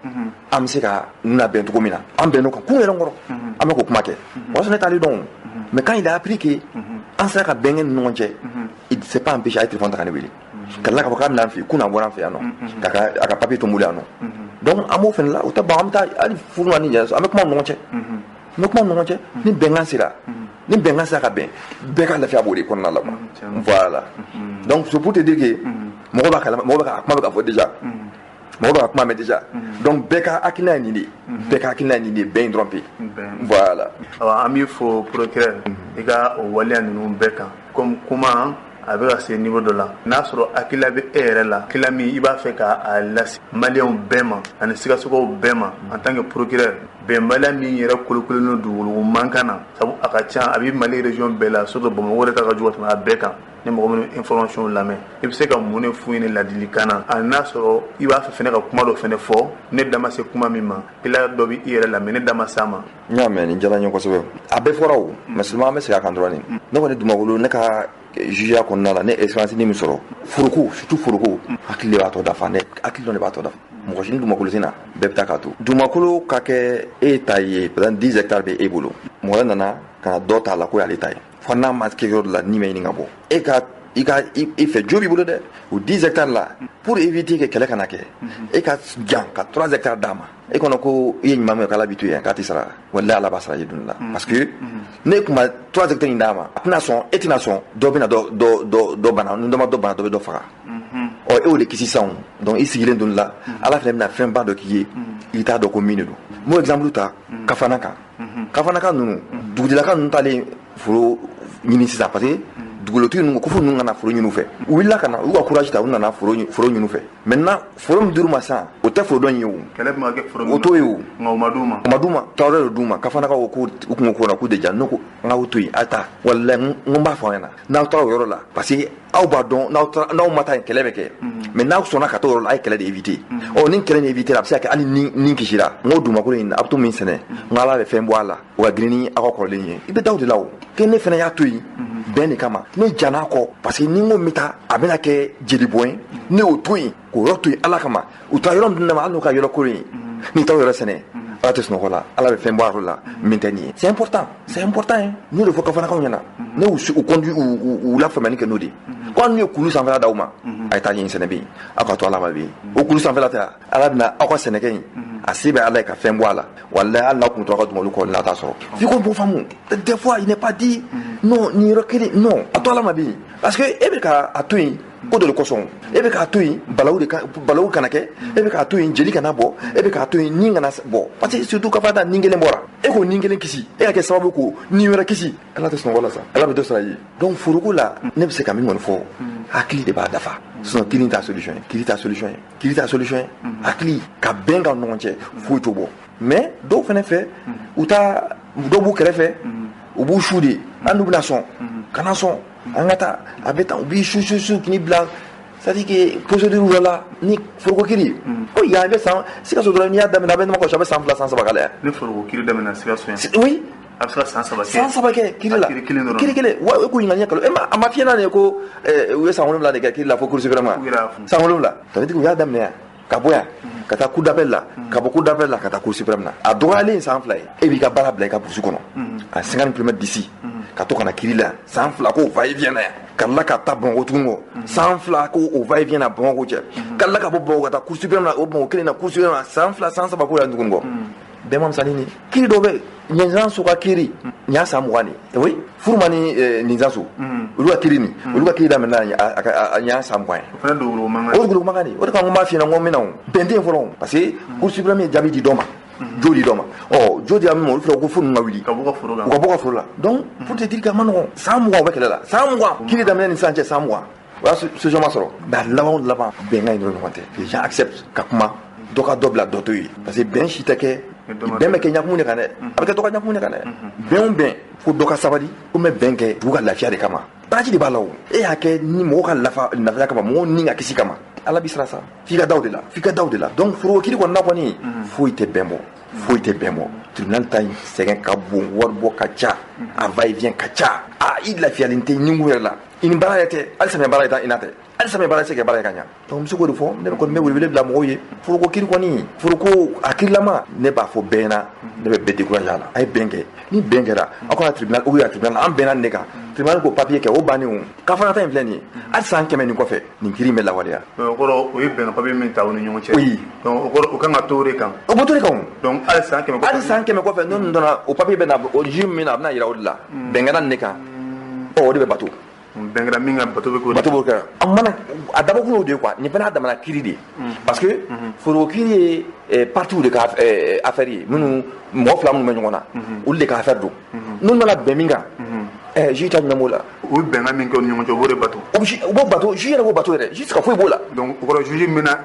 an bɛ se ka labɛn cogo min na, an bɛnn'o kan kun yɛrɛ kɔrɔ, an bɛ k'o kuma kɛ. O y'a sɔrɔ ne t'ale dɔn, mais quand il a appris que an sera ka bɛn kɛ ni ɲɔgɔn cɛ, il s'est pas empêché, a ye téléphone ta ka ne wele ka tila k'a fɔ k'a bɛna an fɛ yen. Kunun a bɔra an fɛ yan nɔ k'a ka papier tɔnboli yan nɔ. Donc an b'o fɛnɛ la, o tɛ ban, an bɛ taa hali Furuma ni Ɲɛnzanso, an bɛ kuma u ni ɲɔgɔn cɛ, an bɛ kuma u ni ɲɔgɔn cɛ. Ni bɛnkan sera ka bɛn, bɛɛ ka lafiya b'o de kɔnɔna la quoi. Voilà, donc c'est pour te dire que mɔgɔ b'a kalama, mɔgɔ bɛ ka kuma bɛ ka fɔ déjà, mɔgɔ bɛ ka kuma mɛn déjà. Donc bɛɛ ka hakilina ye nin de ye, bɛɛ ka hakilina ye nin de ye, bɛn in dɔrɔn pe, voilà. Awa, an b'i fo, procureur, i ka o waleya ninnu bɛɛ kan. Comme kuma a bɛ ka se niveau dɔ la, n'a sɔrɔ hakilila bɛ e yɛrɛ la, hakilila min i b'a fɛ k'a lase maliyɛnw bɛɛ ma ani Sikasokaw bɛɛ ma en tant que procureur, bɛnbaliya min yɛrɛ kolokololen don dugukolo mankan na, sabu a ka ca a bɛ Mali région bɛɛ la, surtout Bamakɔ yɛrɛ ta ka jugu ka tɛmɛ a bɛɛ kan. Ni mɔgɔ minnu information lamɛn, i bɛ se ka mun de f'u ɲɛna ladilikan na? Ani n'a sɔrɔ i b'a fɛ fɛnɛ ka kuma dɔ fɛnɛ fɔ, ne da ma se kuma min ma, hakilila dɔ bɛ i yɛrɛ la, mais ne da ma s'a ma. N y'a mɛn, nin diyara n ye kosɛbɛ. A bɛɛ fɔra o, mais seulement an bɛ segin a kan dɔrɔn. Ne kɔni, dumakolo, ne ka jugeya kɔnɔna la, ne expérience ni min sɔrɔ foroko, surtout foroko, hakili de b'a tɔ dafa. Ne hakili dɔn de b'a tɔ dafa. Mɔgɔ si ni dumakolo tɛ na, bɛɛ bɛ taa k'a to dumakolo ka kɛ e ta ye. Par exemple, 10 hectares bɛ e bolo, mɔgɔ wɛrɛ nana ka na dɔ t'a la ko y'ale ta ye, fo n'a ma kɛ yɔrɔ dɔ la ni ma ɲini ka bɔ e ka i ka i fɛ jo b'i bolo dɛ, o 10 hectares la, pour éviter que kɛlɛ kana kɛ, e ka jan ka 3 hectares d'a ma. E kɔnɔ ko i ye ɲuman min kɛ, k'Ala b'i to yen k'a t'i sara. Walahi, Ala b'a sara i ye don dɔ la, parce que ne kun ma 3 hectares in d'a ma, a tɛna sɔn, e tɛna sɔn, dɔ bɛna dɔ dɔ dɔ dɔ bana, ni dɔ ma dɔ bana, dɔ bɛ dɔ faga. Ɔ, e y'o de kisi sisan o. Donc i sigilen don la, Ala fana bɛna fɛnba dɔ k'i ye, i t'a dɔn ko min de don. N b'o exemple ta Kafana kan. Kafana kan ninnu, dugudilaka ninnu taalen foro ɲini sisan, parce que dugukolotigi ninnu ko fo ninnu ka na foro ɲini u fɛ. U wulila ka na, u y'u ka courage ta, u nana foro ɲini u fɛ. Maintenant, foro min dir'u ma sisan, o tɛ foro dɔ in ye o. Kɛlɛ bɛ ka kɛ foro min, o t'o ye o. Nka o ma d'u ma. O ma d'u ma, tarawele de d'u ma. Kafanakaw ko u kun ko na k'u de ja. Ne ko n k'aw to yen, a ta. Walahi, n ko n b'a fɔ aw ɲɛna, n'aw taara o yɔrɔ la, parce que aw b'a dɔn, n'aw taara, n'aw ma taa yen, kɛlɛ bɛ kɛ. Mais n'aw sɔnna ka taa o yɔrɔ la, a ye kɛlɛ de éviter. Ɔ, ni kɛlɛ in éviter, a bɛ se ka kɛ hali ni kisira. N ko dugumakolo in, a bɛ to min sɛnɛ, n ko Ala bɛ fɛn bɔ a la, o ka girin ni aw ka kɔrɔlen ye. I bɛ da o de la o ke. Ne fana y'a to yen bɛn de kama, ne jann'a kɔ, parce que ni n ko n bɛ taa, a bɛna kɛ jelibɔn ye. Ne y'o to yen, k'o yɔrɔ to yen Ala kama. U taara yɔrɔ min di ne ma, hali n'u ka yɔrɔ kolon ye, n'i taara o yɔrɔ sɛnɛ, Ala tɛ sunɔgɔ la, Ala bɛ fɛn bɔ a yɔrɔ la min tɛ nin ye. C'est important, c'est important ye. N y'o de fɔ kafanakaw ɲɛna, ne y'u u conduit, u lafaamuyali kɛ n'o de ye, ko hali n'u ye kulu sanfɛla d'aw ma, a ye taa yen sɛnɛ bɛ yen, aw ka to Ala ma bɛ yen. O kulu sanfɛla tɛ, Ala bɛna aw ka sɛnɛkɛ in, a se bɛ Ala ye ka fɛn bɔ a la. Walahi, hali n'aw kun tora aw ka dumakolo kɔ, n'a t'a sɔrɔ. F'i ko b'o faamu, des fois il n'est pas dit non nin yɔrɔ kelen, non, a to Ala ma bɛ yen, parce que e bɛ ka a to yen ko dɔ de kosɔn. E bɛ k'a to yen balawu de balawu kana kɛ, e bɛ k'a to yen jeli kana bɔ, e bɛ k'a to yen nin kana bɔ, parce que surtout ka fa nin kelen bɔra, e k'o nin kelen kisi, e ka kɛ sababu ko nin wɛrɛ kisi. Ala tɛ sunɔgɔ la sa, Ala bɛ dɔ sara i ye. Donc foroko la, ne bɛ se ka min kɔni fɔ, hakili de b'a dafa. Sinon kiiri t'a solution ye, kiiri t'a solution ye, kiiri t'a solution ye. Hakili ka bɛn ka ɲɔgɔn cɛ, foyi t'o bɔ. Mais dɔw fɛnɛ fɛ, u t'a dɔw b'u kɛrɛfɛ, u b'u su de, hali n'u bɛna sɔn kana sɔn, an ka taa, a bɛ tan, u b'i su su su k'i bila, c'est à dire que procédure dɔ la ni foroko kiri ko yan, i bɛ san Sikaso dɔrɔn, n'i y'a daminɛ, a bɛ ɲɔgɔn kɔsɔ, a bɛ san 2, san 3 k'a la yan. Ni foroko kiri daminɛ Sikaso yan? Oui. A bɛ se ka san 3 kɛ. San 3 kɛ kiri la. Kiri kelen dɔrɔn. Kiri kelen wa. E ko ɲininkali ɲɛ kalo e ma, a ma fiyɛ n'a ye ko u ye san 7 de kɛ kiri la fo Cour suprême ma. San 7, ça veut dire u y'a daminɛ yan ka bɔ yan ka taa cour d'appel la, ka bɔ cour d'appel la ka taa Cour suprême na, a dɔgɔyalen san 2 ye. E b'i ka baara bila i ka brousse kɔnɔ à 50 kilomètres d'ici, ka to ka na kiri la san 2, k'o va et vient na yan, ka tila ka taa Bamakɔ tuguni kɔ, san 2 ko o va et vient na Bamakɔ cɛ, ka tila ka bɔ Bamakɔ ka taa Cour suprême na, o Bamakɔ kelen na, Cour suprême na, san 2, san 3 ko la tuguni kɔ. Bɛɛ ma misali ni kiri dɔw bɛ Ɲɛnzanso ka kiri, nin y'a san 20 de ye. Oui, Furuma ni Ninzanso, olu ka kiri nin, olu ka kiri daminɛ nin y'a san 20 ye. O fana dugukolo mankan. O dugukolo mankan de, o de kama n ko n b'a f'i ɲɛna, n ko n bɛna o bɛn tɛ yen fɔlɔ, parce que Cour suprême ye jaabi di dɔ ma, jo di dɔ ma. Ɔ, jo dira min ma, olu fana ko fo ninnu ka wuli ka bɔ ka foro kan. U ka bɔ ka foro la. Donc pour te dire que a ma nɔgɔn, san 20 u bɛ kɛlɛ la, san 20 kiri daminɛ ni sisan cɛ, san 20, o y'a solution ma sɔrɔ. Mais a laban o laban, bɛnkan in dɔrɔn ɲɔgɔn tɛ, les gens acceptent ka kuma, dɔ ka dɔ bila, dɔ to yen, parce que bɛn si tɛ kɛ, bɛn bɛ kɛ ɲakumu de kan dɛ, a bɛ kɛ dɔ ka ɲakumu de kan dɛ. Bɛn o bɛn, fo dɔ ka sabali ko n bɛ bɛn kɛ dugu ka lafiya de kama. Baraji de b'a la o. E y'a kɛ ni mɔgɔw ka lafiya kama, mɔgɔw ni ka kisi kama, Ala b'i sara sa. F'i ka da o de la, f'i ka da o de la. Donc foro kiri kɔni na kɔni, foyi tɛ bɛn bɔ, foyi tɛ bɛn bɔ. Tribunal ta in sɛgɛn ka bon, wari bɔ ka ca, a va et vient ka ca. A i lafiyalen tɛ ɲingu yɛrɛ la, i ni baara yɛrɛ tɛ, hali samiya baara yɛrɛ i n'a tɛ, hali samiya baara tɛ se ka baara kɛ ka ɲa. Donc n bɛ se k'o de fɔ, ne kɔni bɛ welewele bila mɔgɔw ye. Foroko kiiri kɔni, foroko a kiirilama, ne b'a fɔ bɛɛ ɲɛna, ne bɛ bɛɛ décourager a la. A ye bɛn kɛ, ni bɛn kɛra, aw kana tribunal ou bien tribunal, an bɛnna nin de kan, tribunal k'o papier kɛ, o bannen o. Kafana ta in filɛ nin ye, hali san 100 nin kɔfɛ, nin kiiri in bɛ lawaleya. Donc o kɔrɔ, o ye bɛnkan papier min ta u ni ɲɔgɔn cɛ. Oui. Donc o kɔrɔ, o kan ka to o de kan. O bɛ to de kan o. Donc hali san 100 kɔfɛ. Hali san 100 kɔfɛ, n'o donna o papier bɛ na, o juge min na, a bɛna yira o de la. Bɛn kɛra nin de kan. Ɔ, o de bɛ bato. Bɛn kɛra min kan, bato bɛ k'o de. Bato b'o kɛ. A mana a dabɔkun y'o de ye quoi. Nin fana y'a damana kiiri de ye. Parce que foro kiiri ye parties de ka affaire ye, minnu mɔgɔ fila minnu bɛ ɲɔgɔn na, olu de ka affaire don. N'u nana bɛn min kan, juge ta jumɛn b'o la? U ye bɛnkan min kɛ u ni ɲɔgɔn cɛ, u b'o de bato. O b'o bato, juge yɛrɛ b'o bato yɛrɛ, juge tɛ se ka foyi b'o la. Donc o kɔrɔ, juge min na,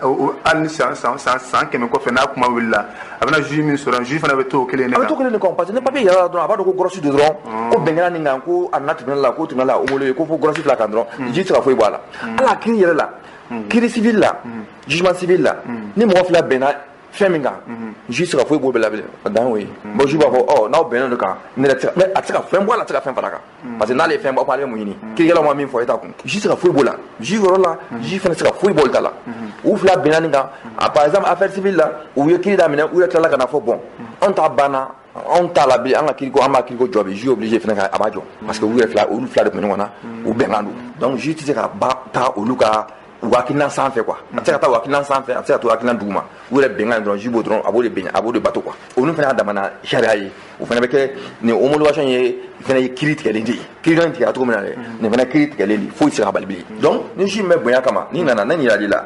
hali ni san san san san 100 kɔfɛ n'a kuma wulila, a bɛna juge min sɔrɔ, juge fana bɛ to o kelen de A kan. bɛ to kelen de kan, parce que ni papier yɛrɛ la dɔrɔn, a b'a dɔn ko grosse don dɔrɔn, ko bɛn kɛra nin kan, ko a nana tribunal la, ko tribunal la homologué, ko fo grosse fila kan dɔrɔn, juge tɛ se ka foyi bɔ a la. Hali a kiiri yɛrɛ la, kiiri civil la, jugement civil la, ni mɔgɔ fila bɛnna fɛn min kan, juge tɛ se ka foyi bɔ o bɛɛ la bilen, a dan y'o ye. Bon, juge b'a fɔ, ɔ, n'aw bɛnna o de kan, ne yɛrɛ tɛ se ka, a tɛ se ka fɛn bɔ a la, a tɛ se ka fɛn fara a kan. Parce que n'ale ye fɛn bɔ, ale bɛ mun ɲini? Kiirikɛlaw ma min fɔ, e t'a kun. Juge tɛ se ka foyi b'o la. Juge yɔrɔ la, juge fana tɛ se ka foyi bɔ olu ta la. U fila bɛnna nin kan, par exemple affaire civile la, u ye kiiri daminɛ, u yɛrɛ tilala ka na fɔ, bon, anw ta banna, anw t'a la bilen, an ka kiiri ko, an b'a kiiri ko jɔ bi, juge obligé fana ka a b'a jɔ. Parce que u yɛrɛ fila, olu fila de tun bɛ ɲɔgɔn na, u bɛnkan don. Donc juge tɛ se ka ba taa olu ka u hakilina sanfɛ quoi. A tɛ se ka taa u hakilina sanfɛ, a tɛ se ka to hakilina duguma. U yɛrɛ bɛnkan dɔrɔn, juge b'o dɔrɔn, a b'o de bɛn, a b'o de bato quoi. Olu fana y'a damana sariya ye. O fana bɛ kɛ nin homologation ye, fana ye kiiri tigɛlen de ye. Kiiri dɔ in tigɛra cogo min na dɛ, nin fana kiiri tigɛlen de, foyi tɛ se ka bali bilen. Donc ni juge min bɛ bonya kama, n'i nana ne nin yirali la,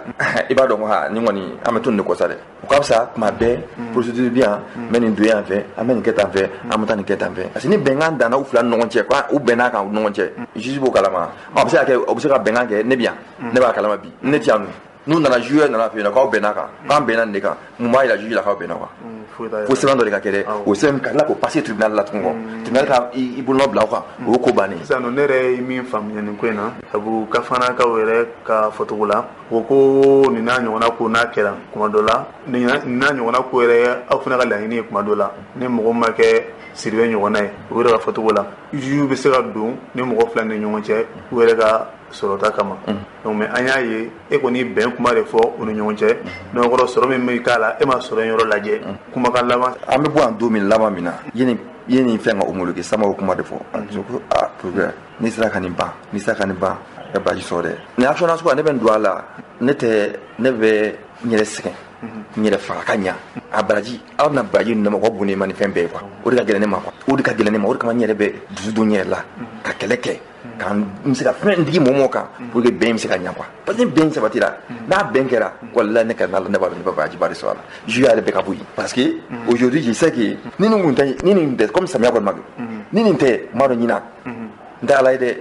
i b'a dɔn ko ha, nin kɔni an bɛ to nin de kɔ sa dɛ. O ka fisa tuma bɛɛ procédure bi yan, n bɛ nin don yan fɛ, an bɛ nin kɛ tan fɛ, an bɛ taa nin kɛ tan fɛ. Parce que ni bɛnkan danna u fila ni ɲɔgɔn cɛ, ko u bɛnna kan u ni ɲɔgɔn cɛ, juge b'o kalama. A bɛ se ka kɛ, o bɛ se ka bɛnkan kɛ, ne bɛ yan, ne b'a kalama bi, ne ti yan nɔ. N'u nana, juge nana fɛ yen nɔ k'aw bɛnna kan, k'an bɛnna nin de kan, mun b'a yira juge la k'aw bɛnna quoi? Fo sɛbɛn dɔ de ka kɛ dɛ, o sɛbɛn ka tila k'o passer tribunal la tuguni kɔ, tribunal ka i bolonɔ bila o kan, o ye ko bannen. Sisan nɔ, ne yɛrɛ ye min faamuya nin ko in na, sabu Kafanakaw yɛrɛ ka fɔcogo la, o ko nin n'a ɲɔgɔnna ko n'a kɛra kuma dɔ la, nin n'a ɲɔgɔnna ko yɛrɛ, aw fana ka laɲini ye kuma dɔ la, ni mɔgɔ ma kɛ Sidibe ɲɔgɔnna ye, o yɛrɛ ka fɔcogo la, juge bɛ se ka don ni mɔgɔ fila ni ɲɔgɔn cɛ u yɛrɛ ka sɔrɔta kama. Donc mais an y'a ye, e kɔni bɛn kuma de fɔ u ni ɲɔgɔn cɛ, donc kɔrɔ sɔrɔ min bɛ k'a la, e ma sɔrɔ in yɔrɔ lajɛ. Kumakan laban. An bɛ bɔ yan don min laban min na, ye nin fɛn ka homologué, Sama o kuma de fɔ. A ko aa, procureur, n'i sera ka nin ban, n'i sera ka nin ban, i ka baraji sɔrɔ dɛ. Nin action nasugu, ne bɛ n don a la, ne tɛ, ne bɛ n yɛrɛ sɛgɛn, n yɛrɛ faga ka ɲa. A baraji, aw bɛna baraji ninnu ma, ka bon ne ma ni fɛn bɛɛ ye quoi. O de ka gɛlɛn ne ma quoi. O de ka gɛlɛn ne ma, o de kama n yɛrɛ bɛ dusu don n yɛrɛ la ka kɛlɛ kɛ, ka n bɛ se ka fɛn digi mɔgɔ mɔgɔ kan pour que bɛn bɛ se ka ɲa quoi. Parce que ni bɛn sabatira, n'a bɛn kɛra, walahi ne ka na, ne b'a dɔn ne bɛ baraji ba de sɔrɔ a la. Juge yɛrɛ bɛ ka bɔ yen. Parce que aujourd'hui je sais que ni nin kun tɛ, ni nin tɛ, comme samiya kɔni ma kɛ, ni nin tɛ, n b'a dɔn ɲinan n tɛ ala ye dɛ,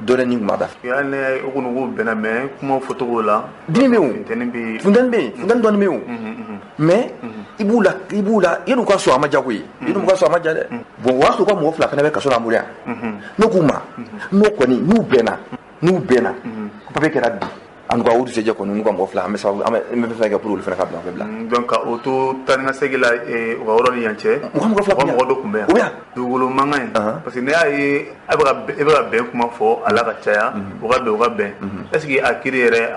dɔ dɛ nin kun b'a da. Hali ne o kɔni ko bɛnna, mais kuma fɔcogo la. Dimi bɛ yen o. Funteni bɛ yen. Funteni bɛ yen, funteni dɔɔni bɛ yen o. Mais i b'u la, i b'u la, yan'u ka sɔn a ma diya koyi, yan'u ka sɔn a ma diya dɛ. Bon, o y'a sɔrɔ u ka mɔgɔ fila fana bɛ kaso la an bolo yan. Ne k'u ma, n'o kɔni n'u bɛnna, n'u bɛnna, ko papier kɛra bi, en tout cas o dugusɛjɛ kɔni n'u ka mɔgɔ fila, an bɛ sababu, an bɛ fɛn kɛ pour olu fana ka bila, u bɛ bila. Donc ka o to taa ni ka segin la, u ka yɔrɔ ni yan cɛ. U ka mɔgɔ fila u ka mɔgɔ dɔ tun bɛ yan. O bɛ yan. Dugukolo mankan in. Parce que ne y'a ye, a bɛ ka e bɛ ka bɛn kuma fɔ a la ka caya, u ka bɛn, u ka bɛn. Est ce que a kiiri yɛrɛ,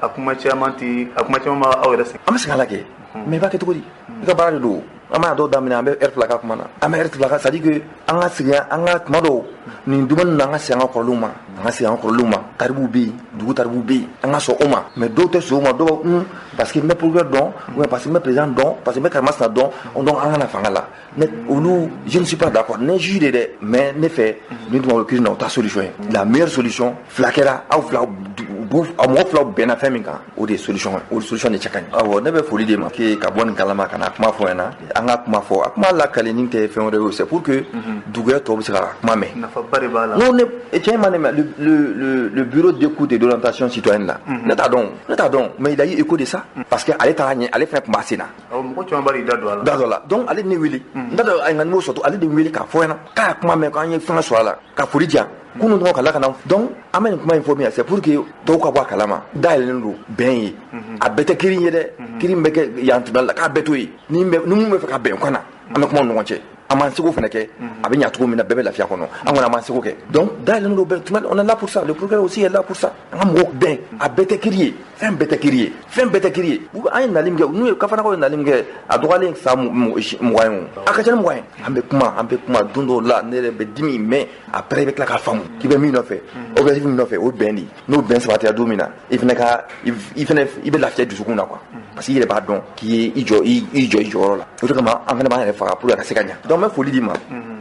a kuma caman ti, a kuma caman b'aw yɛrɛ sɛgɛn? An bɛ segin a la kɛ, mais i b'a kɛ cogo di? I ka baara de don. An b'a dɔw daminɛ, an bɛ heure fila k'a kuma na, an bɛ heure fila k'a, c'est à dire que an ka segin an ka kuma dɔw nin dumuni na, an ka segin an ka kɔrɔlenw ma, an ka segin an ka kɔrɔlenw ma. Taribuw bɛ yen, dugu taribuw bɛ yen, an ka sɔn o ma. Mais dɔw tɛ sɔn o ma, dɔw b'a parce que n bɛ procureur dɔn, ou bien parce que n bɛ président dɔn, parce que n bɛ karimasina dɔn, donc an ka na fanga la. Ne olu, je ne suis pas d'accord, ne juge de dɛ, mais ne fɛ ni dugukolo kiiri na, o t'a solution ye. La meilleure solution, fila kɛra aw fila, aw mɔgɔ filaw bɛnna fɛn min kan, o de ye solution ye, o solution de cɛ ka ɲi. Awɔ, ne bɛ foli di ma k'e ka bɔ nin kalama ka na kuma fɔ ɲɛna, an ka kuma fɔ, a kuma lakalen tɛ fɛn wɛrɛ ye, c'est pour que dugu tɔw bɛ se ka kuma mɛn. Nafaba de b'a la. Non, ne tiɲɛ ma ne ma le bureau d'écoute et d'orientation citoyenne là, ne t'a dɔn, ne t'a dɔn, mais il a eu écho de ça parce que ale taara ɲɛ, ale fɛnɛ tun b'a sen na. Awɔ, mɔgɔ caman b'a da don a la. Da don a la, donc ale de ne wele, n t'a dɔn a ye n ka numéro sɔrɔ, ale de wele k'a fɔ ɲɛna k'a ye kuma mɛn, k'an ye fɛn sɔrɔ a la, ka foli di yan kunun dɔrɔn ka lakana. Donc an bɛ nin kuma in fɔ min na, c'est pour que dɔw ka bɔ a kalama, dayɛlɛlen don bɛn ye, a bɛɛ tɛ kiiri ye dɛ, kiiri min bɛ kɛ yan tribunal la, k'a bɛɛ to yen, ni min bɛ fɛ ka bɛn o ka na, an bɛ kuma u ni ɲɔgɔn cɛ. An m'an seko fana kɛ, a bɛ ɲa cogo min na, bɛɛ bɛ lafiya kɔnɔ. An kɔni, an m'an seko kɛ. Donc dayɛlɛnnen don bɛɛ tuma, on est là pour ça, le procureur aussi est là pour ça. An ka mɔgɔw bɛn, a bɛɛ tɛ kiri ye, fɛn bɛɛ tɛ kiri ye, fɛn bɛɛ tɛ kiri ye. An ye nali min kɛ, n'u ye Kafanakaw ye nali min kɛ, a dɔgɔyalen san 20 ye, o a ka ca ni 20 ye. An bɛ kuma, an bɛ kuma. Don dɔw la, ne yɛrɛ bɛ dimi, mais après i bɛ tila k'a faamu k'i bɛ min nɔfɛ, objectif min nɔfɛ, o bɛn de. N'o bɛn sabatira don min na, i fana ka i fana i bɛ lafiya dusukun na quoi, parce que i yɛrɛ b'a dɔn k'i ye i jɔ i jɔ i jɔyɔrɔ la. O de kama an fana b'an yɛrɛ faga pour que a ka se ka ɲa. Donc n bɛ foli d'i ma,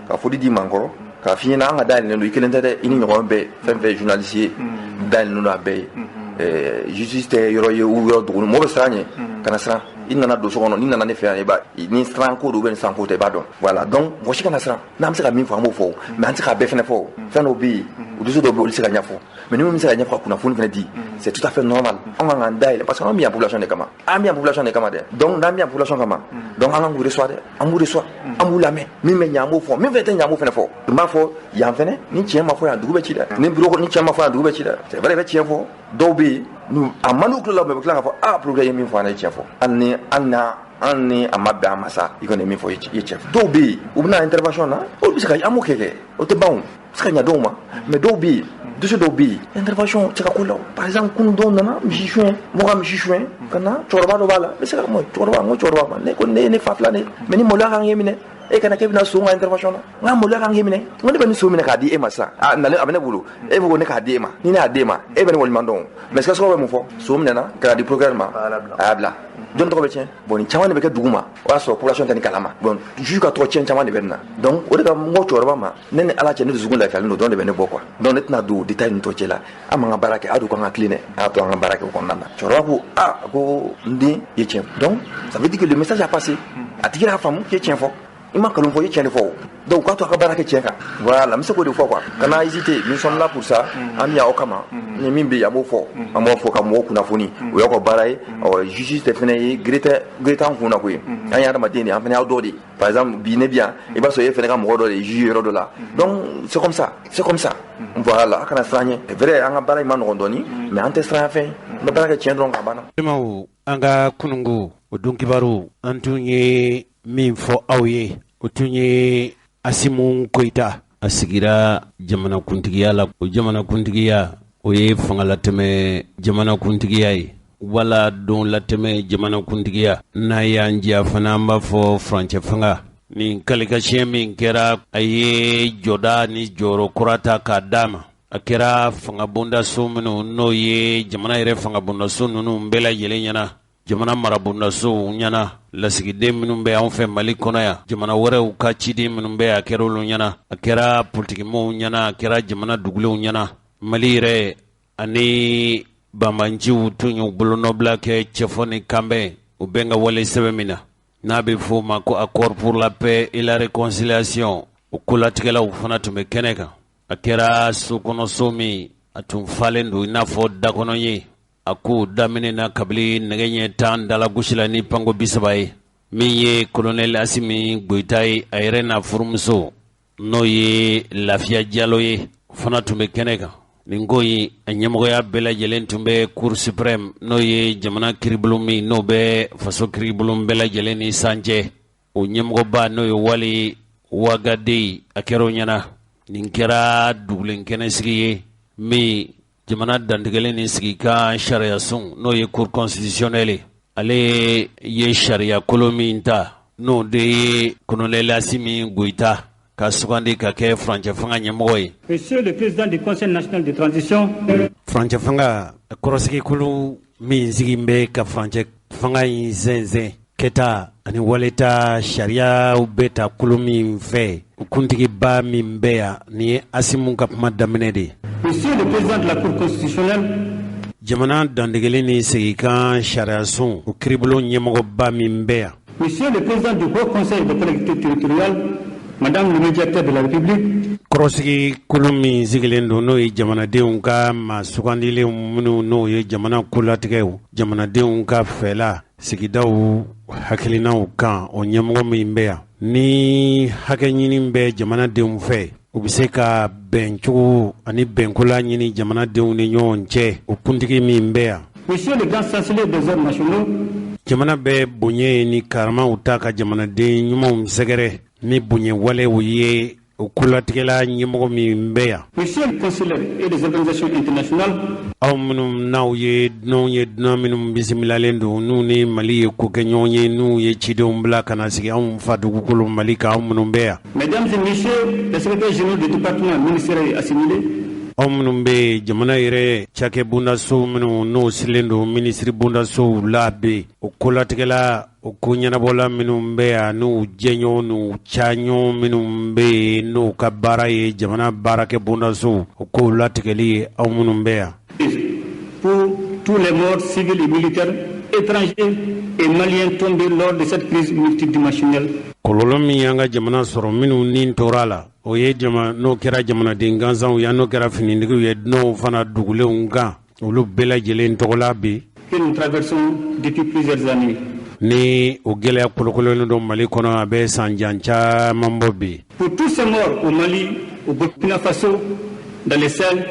ka foli d'i ma n kɔrɔ, k'a f'i ɲɛna, an ka dayɛlɛnnen don. I kelen tɛ dɛ, i ni ɲɔgɔn bɛɛ, fɛn fɛn journaliste ye, dayɛlɛnnen don a bɛɛ ye. Justice tɛ yɔrɔ ye u yɔrɔ dogoni, mɔgɔ bɛ siran ɲɛ. Kana siran, i nana don so kɔnɔ, n'i nana ne fɛ yan, i b'a ni siran ko don, ni siran ko tɛ, i b'a dɔn. Voilà, donc mɔgɔ si kana siran. N'an bɛ se ka min fɔ, an b'o fɔ, mais an tɛ se k'a bɛɛ fɛnɛ fɔ. Fɛn dɔw bɛ yen, o dusu dɔw bɛ yen, olu tɛ se ka ɲɛfɔ, mais ni min bɛ se ka ɲɛfɔ, ka kunnafoni fɛnɛ di, c'est tout à fait normal. An kan k'an dayɛlɛ parce que an bɛ yan population de kama, an bɛ yan population de kama dɛ. Donc n'an bɛ yan population kama, donc an kan k'u reçoit dɛ, an b'u reçoit, an b'u lamɛn. Min bɛ ɲɛ, an b'o fɔ, min fɛnɛ tɛ ɲɛ, an b'o fɛnɛ fɔ. N b'a fɔ yan fɛnɛ, ni tiɲɛ ma fɔ yan, dugu bɛ ci dɛ. Ni bureau, ni tiɲɛ ma fɔ yan, dugu bɛ ci dɛ. C'est vrai, i bɛ tiɲɛ fɔ, dɔw bɛ yen, a man d'u tulo la, mais u bɛ tila k'a fɔ: ah, procureur ye min fɔ, an ye tiɲɛ fɔ. Hali ni hali n'a an ni a ma bɛn a ma sa, i kɔni ye min fɔ, i ye tiɲɛ fɔ. Dɔw bɛ yen, u bɛna intervention na, olu bɛ se ka an b'o kɛ kɛ, o tɛ ban, o bɛ se ka ɲɛ dɔw ma. Mais dɔw bɛ yen, dossier dɔw bɛ yen, intervention tɛ se ka k'o la. Par exemple, kunun dɔw nana misi suɲɛ, mɔgɔ ka misi suɲɛ ka na, cɛkɔrɔba dɔ b'a la, n bɛ se ka kuma cɛkɔrɔba, n ko cɛkɔrɔba ma, ne ko ne ye ne fa filan de, mais ni maloya kan k'e minɛ, e kana k'e bɛna son ka intervention na. N ka maloya kan k'e minɛ. N ko ne bɛ nin so minɛ k'a di e ma sisan, a nalen a bɛ ne bolo, e ko ne k'a di e ma. Ni ne y'a di e ma, e bɛ ne waleɲuman dɔn. Mais sikasokaw bɛ mun fɔ? So minɛna ka di procureur ma, a y'a bila, jɔn tɔgɔ bɛ tiɲɛ? Bon, nin caman de bɛ kɛ dugu ma, o y'a sɔrɔ population tɛ nin kalama. Bon, juge ka tɔgɔ tiɲɛ caman de bɛ nin na. Donc o de ka n ko cɛkɔrɔba ma, ne ni Ala cɛ, ne dusukun lafiyalen don dɔrɔn de bɛ ne bɔ quoi. Donc ne tɛna don détail ninnu tɔ cɛ la. An m'an ka baara kɛ, a dun k'an ka tilen dɛ, a y'a to an ka baara kɛ o kɔnɔna na. Cɛkɔrɔba ko: ah, ko n den ye tiɲɛ. Donc ça veut dire que le message a passé, a tigi y'a faamu k'i ye tiɲɛ fɔ, i ma nkalon fɔ, i ye tiɲɛ de fɔ o. Donc k'a to a ka baara kɛ tiɲɛ kan. Voilà, n bɛ se k'o de fɔ quoi. Kana hésiter, nous sommes là pour ça. An bɛ yan aw kama. Ni min bɛ yen, an b'o fɔ, an b'o fɔ ka mɔgɔw kunnafoni, o y'aw ka baara ye. Ɔ, justice tɛ fɛnɛ ye gere tɛ, gere t'an kun na koyi. An ye hadamaden de ye, an fɛnɛ y'aw dɔ de ye. Par exemple, bi ne bɛ yan, i b'a sɔrɔ e fɛnɛ ka mɔgɔ dɔ de ye juge yɔrɔ dɔ la. Donc c'est comme ça, c'est comme ça. Voilà, a kana siran ɲɛ. C'est vrai, an ka baara in ma nɔgɔn dɔɔni, mais an tɛ siran fɛn, an bɛ baara kɛ tiɲɛ dɔrɔn ka banna. An ka kununko o don kibaru, an tun ye min fɔ aw ye, o tun ye Asimu Koyita, a sigira jamanakuntigiya la. O jamanakuntigiya, o ye fangalatɛmɛ jamanakuntigiya ye wala don latɛmɛ jamanakuntigiya. N'a y'an diya fana, an b'a fɔ furancɛ fanga. Nin kalikasiyɛn min kɛra, a ye jɔda ni jɔyɔrɔ kura ta k'a d'a ma. A kɛra fangabondaso minnu, n'o ye jamana yɛrɛ fangabondaso ninnu bɛɛ lajɛlen ɲɛna, jamana marabondasow ɲɛna, lasigiden minnu bɛ anw fɛ Mali kɔnɔ yan, jamana wɛrɛw ka ciden minnu bɛ, a kɛra olu ɲɛna, a kɛra politikimɔgɔw ɲɛna, a kɛra jamana dugulenw ɲɛna. Mali yɛrɛ ani banbanciw tun y'u bolonɔbila kɛ cɛfɔ ni kanbɛn, o bɛn ka wale sɛbɛn min na, n'a bɛ fɔ o ma ko Accord pour la paix et la réconciliation, o kolatigɛlaw fana tun bɛ kɛnɛ kan. A kɛra so kɔnɔso min, a tun falen don i n'a fɔ dakɔnɔ ye. A ko daminɛ na kabini nɛgɛ ɲɛ 10 dalagosi la ni panko 30 ye. Min ye kolonɛli Asimi Goyita ye, a yɛrɛ n'a furumuso, n'o ye Lafiya Jalo ye, fana tun bɛ kɛnɛ kan. Nin ko in, a ɲɛmɔgɔya bɛɛ lajɛlen tun bɛ Cour suprême, n'o ye jamana kiribulon min, n'o bɛ faso kiribulon bɛɛ lajɛlen ni san cɛ, o ɲɛmɔgɔba, n'o ye Wali Wagaden, a kɛra o ɲɛna. Nin kɛra dugulen kɛnɛsigi ye min jamana dantigɛlen ni sigikan sariyasun, n'o ye Cour constitutionnelle, ale ye sariya kolo min ta, n'o de ye colonel Asimi Goyita ka sugandi ka kɛ furancɛ fanga ɲɛmɔgɔ ye. Monsieur le président du Conseil national de transition. Furancɛ fanga kɔrɔsigikulu min sigi bɛ ka furancɛ fanga in sɛnsɛn, kɛta ani waleta sariyaw bɛ ta kulu min fɛ, o kuntigiba min bɛ yan, nin ye Asimu ka kuma daminɛ de ye. Monsieur le président de la Cour constitutionnelle. Jamana dantigɛli ni seginkan sariyasun, o kiribulon ɲɛmɔgɔba min bɛ yan. Monsieur le président du Haut Conseil des collectivités territoriales, Madame le médiateur de la République. Kɔrɔsigi kulu min sigilen don, n'o ye jamanadenw ka maa sugandilenw minnu, n'o ye jamana kolatigɛw, jamanadenw ka fɛla, sigidaw hakilinaw kan, o ɲɛmɔgɔ min bɛ yan, ni hakɛ ɲini bɛ jamanadenw fɛ, u bɛ se ka bɛncogo ani bɛnkola ɲini jamanadenw ni ɲɔgɔn cɛ, o kuntigi min bɛ yan. Monsieur le grand chancelier des ordres nationaux. Jamana bɛ bonya ni karamaw ta ka jamanaden ɲumanw sɛgɛrɛ. Ni bonya walew ye, o kolatigɛla ɲɛmɔgɔ min bɛ yan. Monsieur le conseiller et des organisations internationales. Aw minnu n'aw ye dunanw ye, dunan minnu bisimilalen don, n'u ni Mali ye ko kɛ ɲɔgɔn ye, n'u ye cidenw bila ka na sigi anw fa dugukolo Mali kan, aw minnu bɛ yan. Mesdames et messieurs les secrétaires généraux des départements ministériels assimilés. Aw minnu bɛ jamana yɛrɛ cakɛ bondasow minnu n'o silen don minisiri bondasow la bɛ, o kolatigɛla, o ko ɲɛnabɔla minnu bɛ yan, n'u jɛɲɔgɔn, n'u caɲɔgɔn minnu bɛ yen, n'u ka baara ye jamana baarakɛ bondasow, o kow latigɛli ye, aw minnu bɛ yan. Pour tous les morts civils et militaires étrangers et maliens tombés lors de cette crise multidimensionnelle. Kɔlɔlɔ min y'an ka jamana sɔrɔ, minnu ni tora a la, o ye jama n'o kɛra jamanaden gansanw ye, n'o kɛra finitigiw ye, dunanw fana dugulenw kan, olu bɛɛ lajɛlen tɔgɔla bi. Que nous traversons depuis plusieurs années. Ni o gɛlɛya kolokololen don Mali kɔnɔ, a bɛ san jan caman bɔ bi. Pour tous ces morts au Mali, au Burkina Faso, dans le Sahel,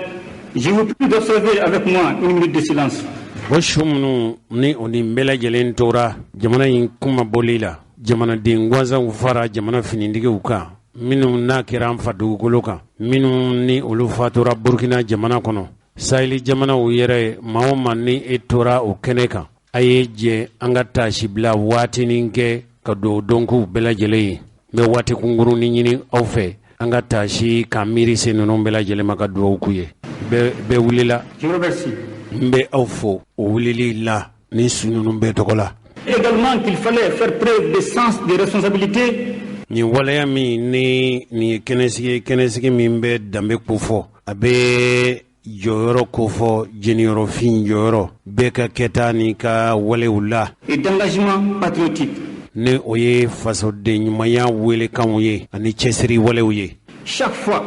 je vous prie d'observer avec moi une minute de silence. O su minnu ni o ni bɛɛ lajɛlen tora jamana in kunmabɔli la, jamanaden gansanw fara jamana finitigiw kan, minnu n'a kɛra an fa dugukolo kan, minnu ni olu fatura Burkina jamana kɔnɔ, Saheli jamanaw yɛrɛ, maa o maa ni e tora o kɛnɛ kan, a ye jɛ an ka taasibila waatinin kɛ ka dugawu dɔnkuw bɛɛ lajɛlen ye. N bɛ waati kunkurunin ɲini aw fɛ, an ka taasi ka miiri se ninnu bɛɛ lajɛlen ma, ka dugawu k'u ye. Bɛɛ wulila. Je vous remercie. N bɛ aw fo o wulili la ni su ninnu bɛɛ tɔgɔ la. Également qu'il fallait faire preuve de sens de responsabilité. Nin waleya min ni nin ye kɛnɛsigi ye, kɛnɛsigi min bɛ danbe kofɔ, a bɛ jɔyɔrɔ kofɔ, jeniyɔrɔfin jɔyɔrɔ, bɛɛ ka kɛta n'i ka walew la. Et d'engagement patriotique. Ni o ye fasoden ɲumanya welekanw ye ani cɛsiri walew ye. Chaque fois.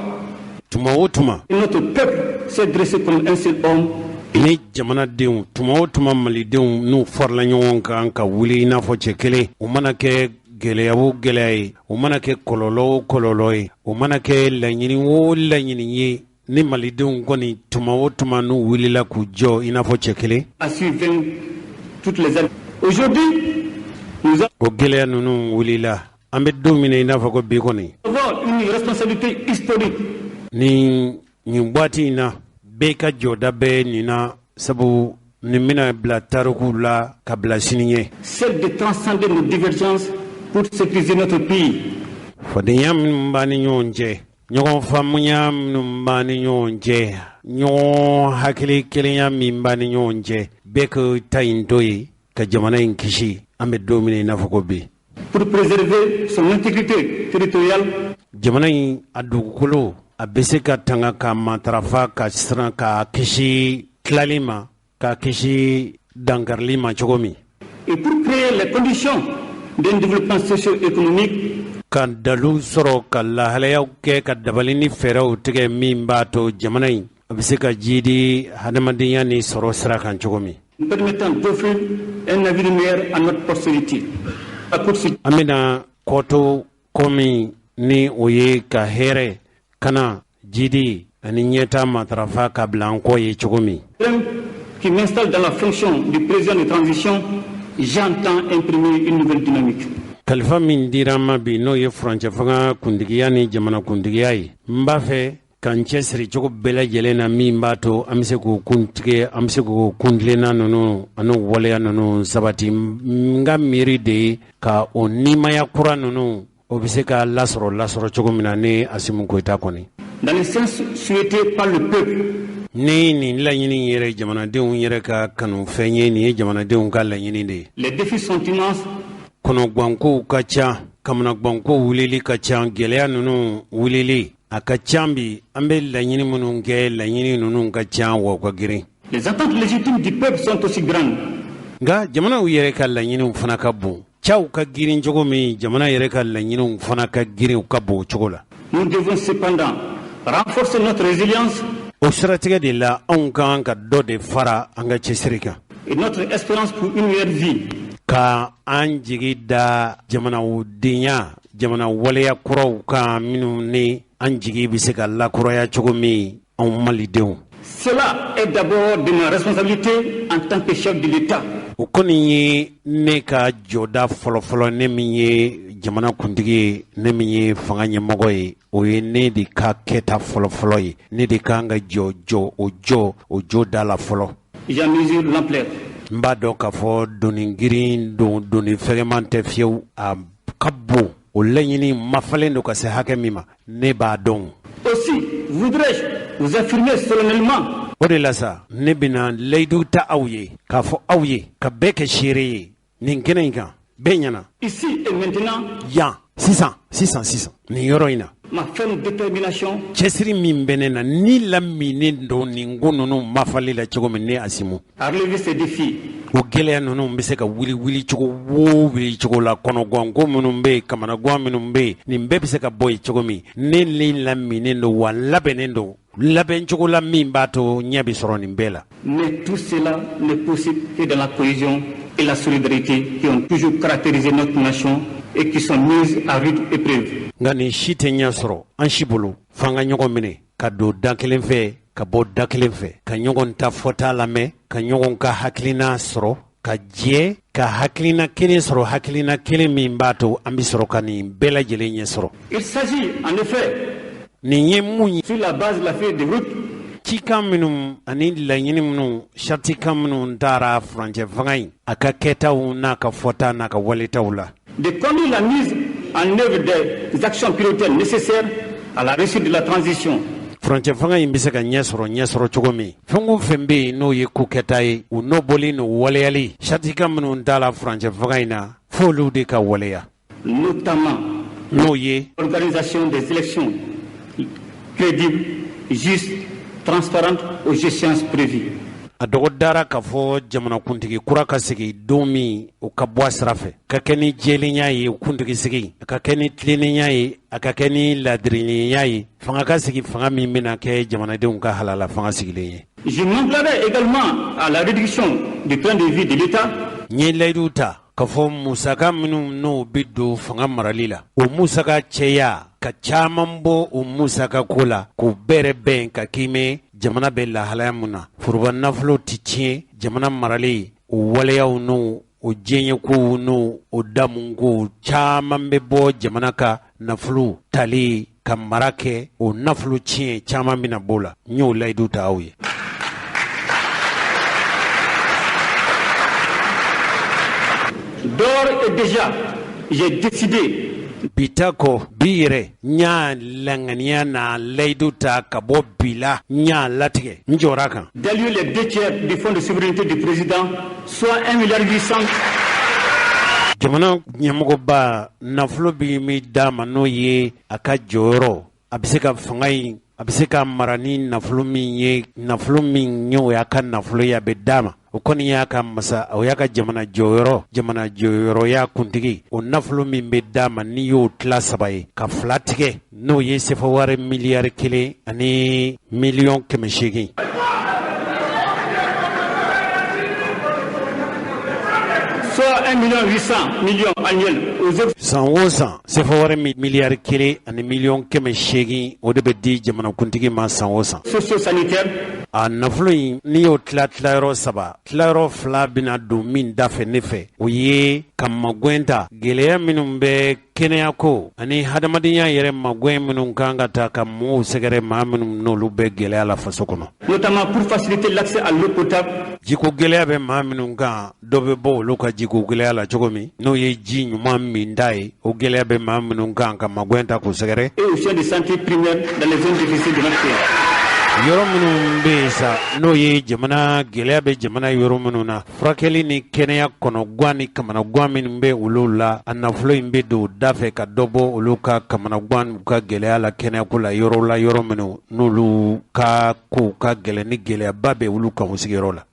Tuma o tuma. Notre peuple s'est dressé comme un seul homme. Ni jamanadenw, tuma o tuma malidenw n'u farala ɲɔgɔn kan ka wuli i n'a fɔ cɛ kelen, o mana kɛ gɛlɛya o gɛlɛya ye, o mana kɛ kɔlɔlɔ o kɔlɔlɔ ye, o mana kɛ laɲini o laɲini ye, ni malidenw kɔni tuma o tuma n'u wulila k'u jɔ i n'a fɔ cɛ kelen. A su vaincre toutes les Aujourd'hui, nous o gɛlɛya ninnu wulila, an bɛ don min na i n'a fɔ ko bi kɔni. avons une responsabilité historique. Ni nin waati in na, bɛɛ ka jɔda bɛ nin na, sabu nin bɛna bila tarikuw la ka bila sini ɲɛ. Celle de transcender nos divergences pour sécuriser notre pays. Fadenya minnu b'an ni ɲɔgɔn cɛ, ɲɔgɔn faamuya minnu b'an ni ɲɔgɔn cɛ, ɲɔgɔn hakili kelenya min b'an ni ɲɔgɔn cɛ, bɛɛ ka ta in to yen ka jamana in kisi, an bɛ don min na i n'a fɔ ko bi. Pour préserver son intégrité territoriale. Jamana in a dugukolo, a bɛ se ka tanga ka matarafa, ka siran k'a kisi tilali ma, k'a kisi dankarili ma cogo min. Et pour créer les conditions d'un développement socio-économique. Ka dalu sɔrɔ, ka lahalayaw kɛ, ka dabali ni fɛɛrɛw tigɛ min b'a to jamana in a bɛ se ka jidi hadamadenya ni sɔrɔ sira kan cogo min. Permettant d'offrir un avenir meilleur à notre postérité. An bɛna kɔto ko min ni o ye ka hɛrɛ kana jidi ani ɲɛta matarafa ka bila an kɔ ye cogo min. Qui m'installe dans la fonction du président de transition, j'entends imprimer une nouvelle dynamique. Kalifa min dira n ma bi, n'o ye furancɛ fanga kuntigiya ni jamana kuntigiya ye, n b'a fɛ ka n cɛsiri cogo bɛɛ lajɛlen na min b'a to an bɛ se k'o kuntigɛ, an bɛ se k'o kuntilenna ninnu ani waleya ninnu sabati. N ka miiri de ye ka o nimaya kura ninnu, o bɛ se ka lasɔrɔ cogo min na ni Assimi Goïta kɔni. Dans le sens souhaité par le peuple. Ni nin laɲini yɛrɛ, jamanadenw yɛrɛ ka kanufɛn ye, nin ye jamanadenw ka laɲini de ye. Les défis sont immenses. Kɔnɔgankow ka ca, kamanagankow wulili ka ca, gɛlɛya ninnu wulili a ka ca bi. An bɛ laɲini minnu kɛ, laɲini ninnu ka ca wa u ka girin. Les attentes légitimes du peuple sont aussi grandes. Nka jamanaw yɛrɛ ka laɲiniw fana ka bon. Caw ka girin cogo min, jamana yɛrɛ ka laɲiniw fana ka girin, u ka bon o cogo la. Nous devons cependant renforcer notre résilience. O siratigɛ de la, anw ka kan ka dɔ de fara an ka cɛsiri kan. Et notre espérance pour une meilleure vie. Ka an jigi da jamanadenya, jamana waleya kuraw kan, minnu ni an jigi bɛ se ka lakuraya cogo min, anw malidenw. Cela est d'abord de ma responsabilité en tant que chef de l'État. O kɔni ye ne ka jɔda fɔlɔfɔlɔ, ne min ye jamana kuntigi ye, ne min ye fanga ɲɛmɔgɔ ye, o ye ne de ka kɛta fɔlɔfɔlɔ ye. Ne de kan ka jɔ jɔ o jɔ o jɔda la fɔlɔ. J'en mesure l'ampleur. N b'a dɔn k'a fɔ doni girin don, doni fɛgɛman tɛ fiyewu, a ka bon. O laɲini mafalen don ka se hakɛ min ma, ne b'a dɔn. Aussi voudrais-je vous affirmer solennellement. O de la sa, ne bɛna layidu ta aw ye, k'a fɔ aw ye, ka bɛɛ kɛ seere ye nin kɛnɛ in kan, bɛɛ ɲɛna. Ici et maintenant. Yan sisan sisan sisan, nin yɔrɔ in na. Ma ferme détermination. Cɛsiri min bɛ ne na, ni laminen don nin ko ninnu mafali la cogo min, ne Asimu. À relever ces défis. O gɛlɛya ninnu bɛ se ka wuli wuli cogo wo wuli cogo la, kɔnɔguwanko minnu bɛ yen, kamanaguwan minnu bɛ yen, nin bɛɛ bɛ se ka bɔ yen cogo min, ne ni laminen don, wa labɛnnen don labɛn cogo la min b'a to ɲɛ bɛ sɔrɔ nin bɛɛ la. Mais tout cela n'est possible que dans la cohésion et la solidarité qui ont toujours caractérisé notre nation et qui sont mises à rude épreuve. Nka nin si tɛ ɲɛ sɔrɔ an si bolo f'an ka ɲɔgɔn minɛ ka don da kelen fɛ, ka bɔ da kelen fɛ, ka ɲɔgɔn ta fɔta lamɛn, ka ɲɔgɔn ka hakilina sɔrɔ, ka jɛ ka hakilina kelen sɔrɔ, hakilina kelen min b'a to an bɛ sɔrɔ ka nin bɛɛ lajɛlen ɲɛ sɔrɔ. Il s'agit en effet nin ye mun ye? Sur la base de la feuille de route. Cikan minnu ani laɲini minnu, saritikan minnu taara furancɛ fanga in a ka kɛtaw n'a ka fɔta n'a ka waletaw la. De conduire la mise en œuvre des actions prioritaires nécessaires à la réussite de la transition. Furancɛ fanga in bɛ se ka ɲɛ sɔrɔ, ɲɛ sɔrɔ cogo min, fɛn o fɛn bɛ yen n'o ye ko kɛta ye, u n'o bɔlen n'o waleyali, saritikan minnu t'a furancɛ fanga in na, f'olu de ka waleya. Notamment n'o ye l'organisation des élections crédibles, justes, transparentes aux échéances prévues. A dɔgɔdara k'a fɔ jamanakuntigi kura ka sigi don min, o ka bɔ a sira fɛ, ka kɛ ni jɛlenya ye, o kuntigi sigi a ka kɛ ni tilennenya ye, a ka kɛ ni laadiriya ye, fanga ka sigi, fanga min bɛna kɛ jamanadenw ka halala fanga sigilen ye. Je m'engagerai également à la réduction du train de vie de l'État. N ye layidu ta k'a fɔ musaka minnu n'o bɛ don fanga marali la, o musaka cɛya, ka caman bɔ o musaka ko la, k'o bɛrɛ bɛn ka kiimɛ jamana bɛ lahalaya mun na, foroba nafolo tɛ tiɲɛ, jamana marali o waleyaw n'o o diɲɛkow n'o o damunkow caman bɛ bɔ jamana ka nafolo tali ka mara kɛ, o nafolo tiɲɛ caman bɛna b'o la. N y'o layidu ta aw ye. D'ores et déjà, j'ai décidé. Bi ta kɔ, bi yɛrɛ n y'a laŋaniya n'a layidu ta ka bɔ bi la, n y'a latigɛ, n jɔra kan. D'allouer les deux tiers du fonds de souveraineté du président, soit 1 milliard 800. Jamana ɲɛmɔgɔba nafolo bi min d'a ma, n'o ye a ka jɔyɔrɔ, a bɛ se ka fanga in, a bɛ se ka mara ni nafolo min ye, nafolo min ye o y'a ka nafolo ye, a bɛ d'a ma, o kɔni y'a ka masa, o y'a ka jamana jɔyɔrɔ, jamana jɔyɔrɔya kuntigi, o nafolo min bɛ d'a ma, n'i y'o tila saba ye, ka fila tigɛ, n'o ye sefa wari miliyari 1 ni miliyɔn 800. Soit 1 million 800 millions annuels aux autres. San o san, sefa wari miliyari 1 ni miliyɔn 800, o de bɛ di jamanakuntigi ma san o san. Socio-sanitaires. A nafolo in, n'i y'o tila tilayɔrɔ saba, tilayɔrɔ fila bɛna don min da fɛ ne fɛ, o ye ka magwɛn ta gɛlɛya minnu bɛ kɛnɛyako ani hadamadenya yɛrɛ, magwɛn minnu kan ka ta ka mɔgɔw sɛgɛrɛ, maa minnu n'olu bɛ gɛlɛya la faso kɔnɔ. Notamment pour faciliter l'accès à l'eau potable. Jiko gɛlɛya bɛ maa minnu kan, dɔ bɛ bɔ olu ka jiko gɛlɛya la cogo min, n'o ye ji ɲuman min da ye, o gɛlɛya bɛ maa minnu kan, ka magwɛn ta k'u sɛgɛrɛ. Et aux soins de santé primaire dans les zones difficiles de notre pays. Yɔrɔ minnu bɛ yen sa, n'o ye jamana gɛlɛya bɛ jamana yɔrɔ minnu na, furakɛli ni kɛnɛya kɔnɔguwan ni kamanaguwan minnu bɛ olu la, a nafolo in bɛ don o da fɛ ka dɔ bɔ olu ka kamanaguwan n'u ka gɛlɛya la kɛnɛyako la, yɔrɔ la, yɔrɔ minnu n'olu ka kow ka gɛlɛn, ni gɛlɛyaba bɛ olu kan u sigiyɔrɔ la.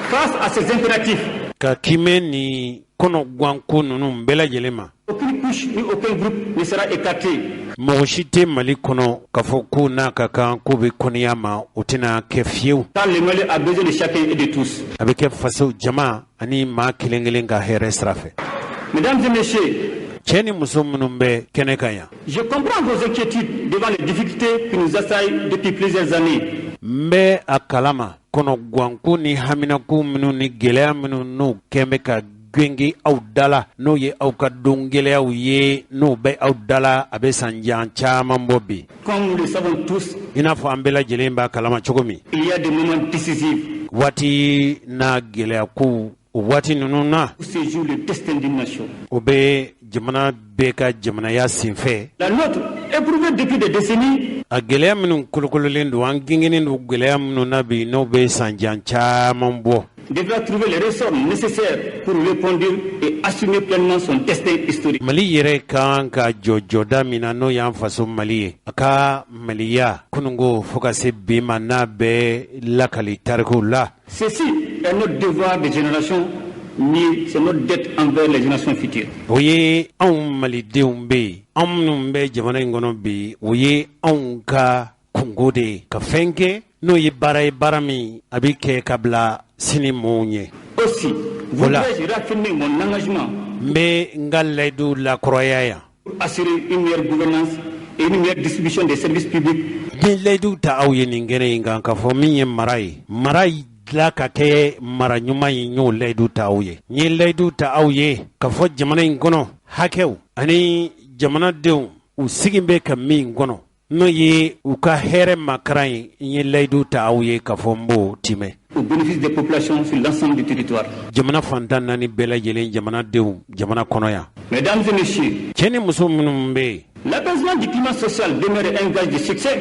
Face à ces impératifs, ka kiimɛ ni kɔnɔguwanko ninnu bɛɛ lajɛlen ma, aucune couche ni aucun groupe ne sera écarté. Mɔgɔ si tɛ Mali kɔnɔ k'a fɔ ko n'a ka kan k'o bɛ kɔniya ma, o tɛna kɛ fiyewu. Car le Mali a besoin de chacun et de tous. A bɛ kɛ faso jama ani maa kelen kelen ka hɛrɛ sira fɛ. Mesdames et messieurs, cɛ ni muso minnu bɛ kɛnɛ kan yan, je comprends vos inquiétudes devant les difficultés qui nous assaillent depuis plusieurs années. N bɛ a kalama kɔnɔ, ganko ni haminako minnu ni gɛlɛya minnu n'o kɛn bɛ ka genge aw da la, n'o ye aw ka don gɛlɛyaw ye, n'o bɛ aw da la, a bɛ san jan caman bɔ bi. Comme nous le savons tous, i n'a fɔ an bɛɛ lajɛlen b'a kalama cogo min, il y a des moments décisifs waati n'a gɛlɛya kow, o waati ninnu na, où se joue le destin d'une nation. o bɛ jamana bɛɛ ka jamanaya senfɛ. La nôtre, éprouvée depuis des décennies, A gɛlɛya minnu kolokololen don, an gengenen don gɛlɛya minnu na bi, n'o bɛ san jan caman bɔ, devra trouver les ressorts nécessaires pour répondre et assumer pleinement son destin historique. Mali yɛrɛ kan ka jɔ jɔda min na, n'o y'an faso Mali ye, a ka maliya kununko fo ka se bi ma, n'a bɛ lakali tarikuw la. Ceci est notre devoir de génération, mais c'est notre dette envers les générations futures. O ye anw malidenw bɛ yen, anw minnu bɛ jamana in kɔnɔ bi, o ye anw ka kungo de ye ka fɛn kɛ, n'o ye baara ye, baara min a bɛ kɛ ka bila sini mɔɔw ɲɛ. Aussi, Voilà. voudrais-je réaffirmer mon engagement N bɛ n ka layidu lakuraya yan pour assurer une meilleure gouvernance et une meilleure distribution des services publics N ye layidu ta aw ye nin kɛnɛ in kan k'a fɔ min ye mara ye, mara dilan ka kɛ mara ɲuman ye, n y'o layidu ta aw ye. N ye layidu ta aw ye k'a fɔ jamana in kɔnɔ hakɛw ani jamanadenw u sigi bɛ ka min kɔnɔ, n'o ye u ka hɛrɛ makaran ye, n ye layidu ta aw ye k'a fɔ n b'o timɛ au bénéfice des populations sur l'ensemble du territoire. jamana fantan naani bɛɛ lajɛlen jamanadenw jamana kɔnɔ yan. Mesdames et messieurs, Cɛ ni muso minnu bɛ yen, l'apaisement du climat social demeure un gage de succès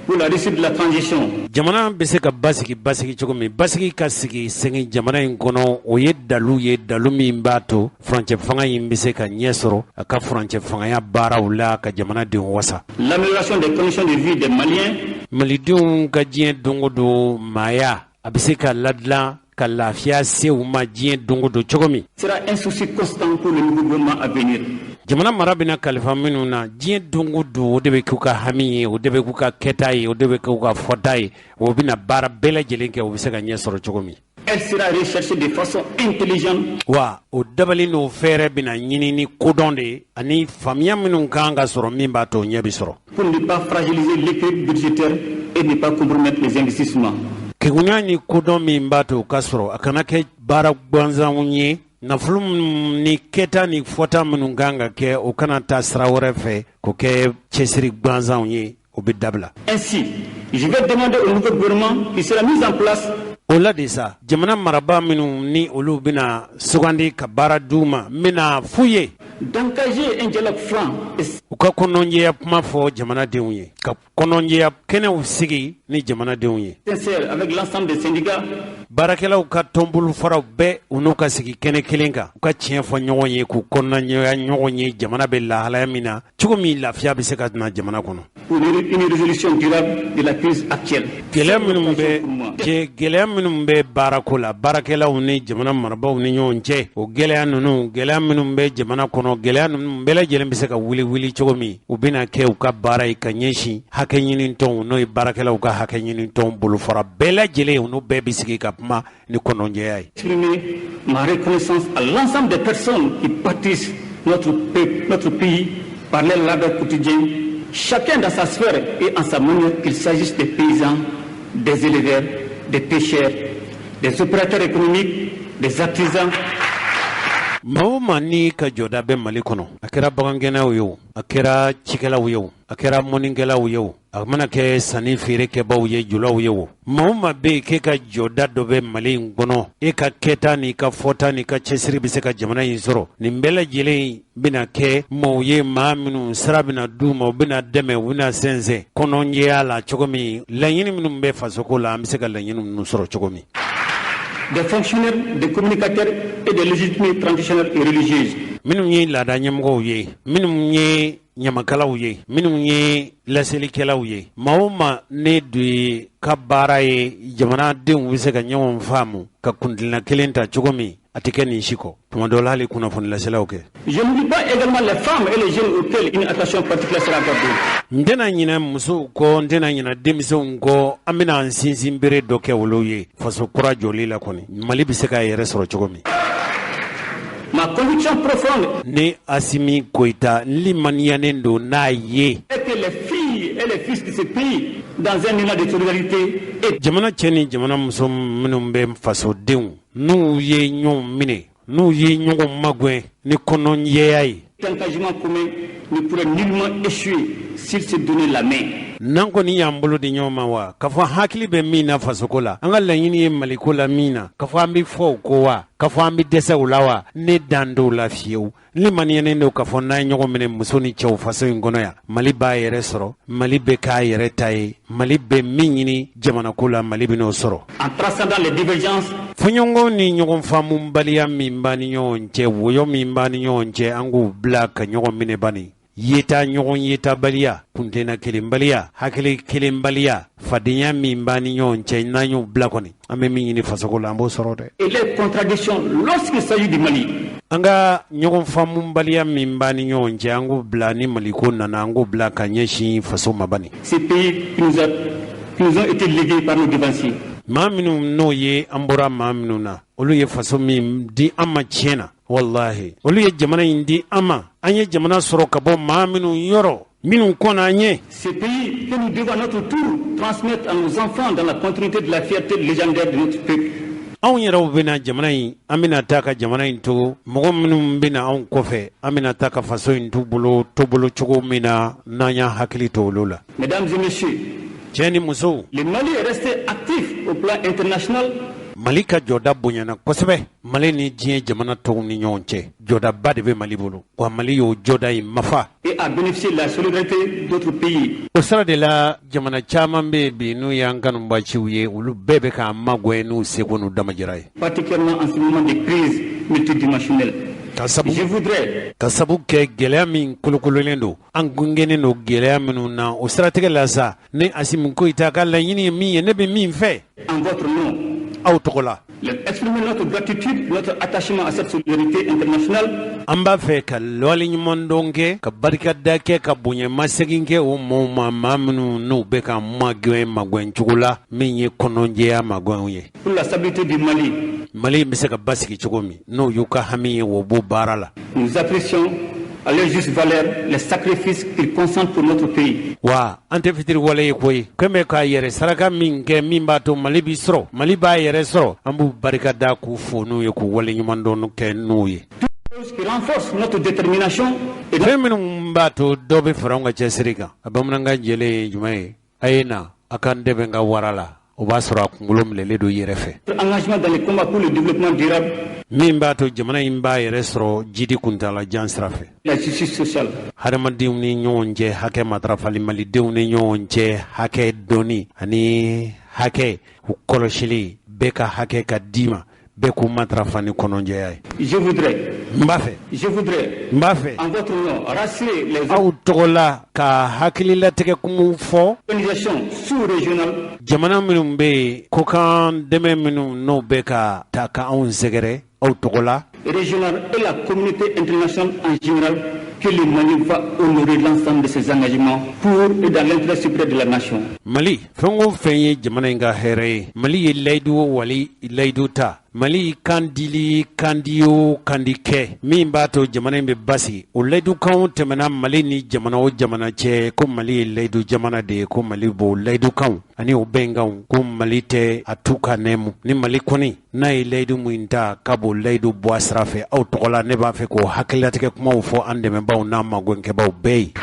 pour la réussite de la transition. Jamana bɛ se ka basigi basigi cogo min, basigi ka sigi segin jamana in kɔnɔ, o ye dalu ye, dalu min b'a to furancɛ fanga in bɛ se ka ɲɛ sɔrɔ a ka furancɛ fangaya baaraw la ka jamanadenw wasa. L'amélioration des conditions de vie des Maliens Malidenw ka diɲɛ don o don maaya, a bɛ se ka ladilan ka lafiya se u ma diɲɛ don o don cogo min, sera un souci constant pour le nouveau gouvernement à venir. jamana mara bɛna kalifa minnu na, diɲɛ don o don, o de bɛ k'u ka hami ye, o de bɛ k'u ka kɛta ye, o de bɛ k'u ka fɔta ye. O bɛna baara bɛɛ lajɛlen kɛ o bɛ se ka ɲɛ sɔrɔ cogo min. Elle sera recherchée de façon intelligente Wa o dabali n'o fɛɛrɛ bɛna ɲini ni kodɔn de ye ani faamuya minnu kan ka sɔrɔ min b'a to ɲɛ bɛ sɔrɔ. pour ne pas fragiliser l'équilibre budgétaire et ne pas compromettre les investissements. Kegunya ni kodɔn min b'a to o ka sɔrɔ, a kana kɛ baara gansanw ye, nafolo minnu ni kɛta ni fɔta minnu kan ka kɛ, o kana taa sira wɛrɛ fɛ k'o kɛ cɛsiri gansanw ye, o bɛ dabila. Ainsi, je vais demander au nouveau gouvernement qui sera mis en place O la de sa, jamana marabaa minnu ni olu bɛna sugandi ka baara d'u ma, n bɛna f'u ye d'engager un dialogue franc et u ka kɔnɔnjɛya kuma fɔ jamanadenw ye, ka kɔnɔnjɛya kɛnɛw sigi ni jamanadenw ye, sincère avec l'ensemble des syndicats, baarakɛlaw ka tɔnbolofaraw bɛɛ, u n'u ka sigi kɛnɛ kelen kan, u ka tiɲɛ fɔ ɲɔgɔn ye, k'u kɔnɔnaɲɔgɔnya ɲɔgɔn ye, jamana bɛ lahalaya min na, cogo min lafiya bɛ se ka na jamana kɔnɔ. pour une résolution durable de la crise actuelle. Gɛlɛya minnu bɛ Pour moi. cɛ, gɛlɛya minnu bɛ baarako la, baarakɛlaw ni jamana marabaaw ni ɲɔgɔn cɛ, o gɛlɛya ninnu, gɛlɛya minnu bɛ jamana kɔnɔ, gɛlɛya ninnu bɛɛ lajɛlen bɛ se ka wuli wuli cogo min, u bɛna kɛ u ka baara ye ka ɲɛsin hakɛ ɲini tɔnw, n'o ye baarakɛlaw ka hakɛ ɲini tɔn bolofara bɛɛ lajɛlen, u n'u bɛɛ bɛ sigi ka kuma ni kɔnɔnjɛya ye. Exprimer ma reconnaissance à l'ensemble des personnes qui bâtissent notre peuple, notre pays par leur labeur quotidien, chacun dans sa sphère et en sa manière, qu'il s'agisse des paysans, des éleveurs, des pêcheurs, des opérateurs économiques, des artisans, Maa o maa n'i ka jɔda bɛ Mali kɔnɔ, a kɛra bagangɛnnaw ye o, a kɛra cikɛlaw ye o, a kɛra mɔnikɛlaw ye o, a mana kɛ sanni feerekɛbaw ye, julaw ye o, maa o maa bɛ yen k'e ka jɔda dɔ bɛ Mali in kɔnɔ, e ka kɛta n'i ka fɔta n'i ka cɛsiri bɛ se ka jamana in sɔrɔ, nin bɛɛ lajɛlen bɛna kɛ maaw ye, maa minnu sira bɛna d'u ma, u bɛna dɛmɛ, u bɛna sɛnsɛn kɔnɔnjɛya la cogo min, laɲini minnu bɛ fasoko la, an bɛ se ka laɲini ninnu sɔrɔ cogo min. des fonctionnaires, des communicateurs et des légitimes traditionnelles et religieuses. Minnu ye laada ɲɛmɔgɔw ye, minnu ye ɲamakalaw ye, minnu ye laselikɛlaw ye, maa o maa ne de ye ka baara ye jamanadenw bɛ se ka ɲɔgɔn faamu ka kuntilenna kelen ta cogo min, a tɛ kɛ nin si kɔ, tuma dɔ la hali kunnafoni laselaw kɛ. Je n'oublie pas également les femmes et les jeunes auxquels une attention particulière sera accordée. N tɛna ɲinɛ musow kɔ, n tɛna ɲinɛ denmisɛnw kɔ. An bɛna an sinsin bere dɔ kɛ olu ye faso kura jɔli la kɔni, Mali bɛ se k'a yɛrɛ sɔrɔ cogo min. Ma conviction profonde Ni Asimi Goyita, n limaniyanen don n'a ye est que les filles et les fils de ce pays dans un élan de solidarité et Jamana cɛ ni jamana muso minnu bɛ fasodenw, n'u ye ɲɔgɔn minɛ, n'u ye ɲɔgɔn magɛn ni kɔnɔjɛya ye, engagement commun ne pourrait nullement échouer s'ils se donnaient la main. N'an kɔni y'an bolo di ɲɔgɔn ma, wa k'a fɔ hakili bɛ min na fasoko la, an ka laɲini ye Maliko la min na, k'a fɔ an bɛ fɔ o ko wa, k'a fɔ an bɛ dɛsɛ o la wa, ne dan t'o la fiyewu. Ne maniyɛnen don k'a fɔ n'an ye ɲɔgɔn minɛ, muso ni cɛw, faso in kɔnɔ yan, Mali b'a yɛrɛ sɔrɔ, Mali bɛ k'a yɛrɛ ta ye. Mali bɛ min ɲini jamanako la, Mali bɛ n'o sɔrɔ. En transcendant les divergences, Fɔɲɔgɔnkɔ ni ɲɔgɔn faamubaliya min b'an ni ɲɔgɔn cɛ, woyɔ min b'an ni ɲɔgɔn cɛ, an k'u bila ka ɲɔgɔn minɛ bani. Yeta ɲɔgɔn yetabaliya, kuntenna kelenbaliya, hakili kelenbaliya, fadenya min b'an ni ɲɔgɔn cɛ, n'an y'o bila kɔni, an bɛ min ɲini fasoko la, an b'o sɔrɔ dɛ. Et les contradictions lorsqu'il s'agit du Mali. An ka ɲɔgɔn faamubaliya min b'an ni ɲɔgɔn cɛ, an k'o bila. Ni Maliko nana, an k'o bila ka ɲɛsin faso ma bani. Ces pays qui nous ont été légués par nos devanciers. Maa minnu n'o ye an bɔra maa minnu na, olu ye faso min di an ma tiɲɛ na, walahi, olu ye jamana in di an ma. An ye jamana sɔrɔ ka bɔ maa minnu yɔrɔ, minnu kɔnna an ye. Ces pays que nous devons à notre tour transmettre à nos enfants dans la continuité de la fierté légendaire de notre peuple. Anw yɛrɛw bɛna jamana in, an bɛna taa ka jamana in to mɔgɔ minnu bɛna anw kɔfɛ, an bɛna taa ka faso in t'u bolo to bolo cogo min na, n'an y'an hakili to olu la. Mesdames et messieurs, Cɛ ni musow, le Mali est resté actif au plan international Mali ka jɔda bonyana kosɛbɛ Mali ni diɲɛ jamana tɔw ni ɲɔgɔn cɛ. Jɔdaba de bɛ Mali bolo wa Mali y'o jɔda in mafa. Et a bénéficié de la solidarité d'autres pays. O sira de la, jamana caman bɛ yen bi, n'u y'an kanubaciw ye, olu bɛɛ bɛ k'an magɛn n'u seko n'u damajira ye. Particulièrement en ce moment de crise multidimensionnelle. Ka sabu Je voudrais ka sabu kɛ gɛlɛya min kolokololen don, an gungɛnnen don gɛlɛya minnu na, o siratigɛ la sa, ni Asimi Goyita ka laɲini ye min ye, ne bɛ min fɛ, en votre nom, aw tɔgɔ la, leur exprimer notre gratitude, notre attachement à cette solidarité internationale an b'a fɛ ka waleɲumandɔn kɛ, ka barikada kɛ, ka bonyamasegin kɛ o maaw ma, maa minnu n'u bɛ ka magɛn magɛn cogo la min ye kɔnɔjɛya magɛnw ye. Pour la stabilité du Mali. Mali bɛ se ka basigi cogo min, n'o y'u ka hami ye, o b'o baara la. Nous apprécions à leur juste valeur les sacrifices qu'ils consentent pour notre pays. Wa an tɛ fitiri wale ye koyi, kɛn bɛ k'a yɛrɛ saraka min kɛ, min b'a to Mali bi sɔrɔ, Mali b'a yɛrɛ sɔrɔ, an b'u barika da, k'u fo n'u ye, k'u waleɲuman dɔn kɛ n'u ye. Ce qui renforce notre détermination et Fɛn minnu b'a to dɔ bɛ fara anw ka cɛsiri kan, a bamanankan jɛlen ye jumɛn ye? A ye na a k'an dɛmɛ ka wara la, o b'a sɔrɔ a kunkolo minɛlen don i yɛrɛ fɛ. Notre engagement dans le combat pour le développement durable, Min b'a to jamana in b'a yɛrɛ sɔrɔ jidi kuntala jan sira fɛ, la justice sociale. Hadamadenw ni ɲɔgɔn cɛ hakɛ matarafali, malidenw ni ɲɔgɔn cɛ hakɛ dɔnni ani hakɛ u kɔlɔsili, bɛɛ ka hakɛ ka d'i ma, bɛɛ k'u matarafa ni kɔnɔjɛya ye. Je voudrais, N b'a fɛ, je voudrais, n b'a fɛ, en votre nom, rassurer les aw tɔgɔ la, ka hakililatigɛ kumaw fɔ organisations sous-régionales jamana minnu bɛ yen, kokan dɛmɛ minnu n'o bɛ ka ta ka anw sɛgɛrɛ, aw tɔgɔ la, régionales et la communauté internationale en général que le Mali va honorer l'ensemble de ses engagements pour et dans l'intérêt supérieur de la nation. Mali, fɛn o fɛn ye jamana in ka hɛrɛ ye, Mali ye layidu o wali layidu ta, Mali kan dili kandi o kandi kɛ min b'a to jamana in bɛ basigi, o layidukanw tɛmɛna Mali ni jamana o jamana cɛ, ko Mali ye layidu jamana de ye, ko Mali b'o layidukanw ani o bɛnkanw, ko Mali tɛ a tu ka nɛmu ni Mali kɔni n'a ye layidu min ta, k'a b'o layidu bɔ a sira fɛ. Aw tɔgɔ la, ne b'a fɛ k'o hakililatigɛ kumaw fɔ an dɛmɛbaaw n'an magɛnkɛbaw bɛɛ ye.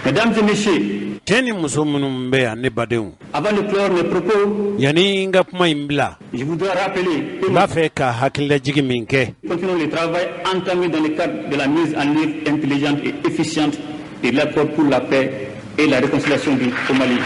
Mesdames et messieurs, Cɛ ni muso minnu bɛ yan, ne badenw, avant de clore mes propos, yanni n ka kuma in bila, je voudrais rappeler que n b'a fɛ ka hakililajigi min kɛ, nous continuons le travail entamé dans le cadre de la mise en œuvre intelligente et efficiente de l'accord pour la paix et la réconciliation au Mali.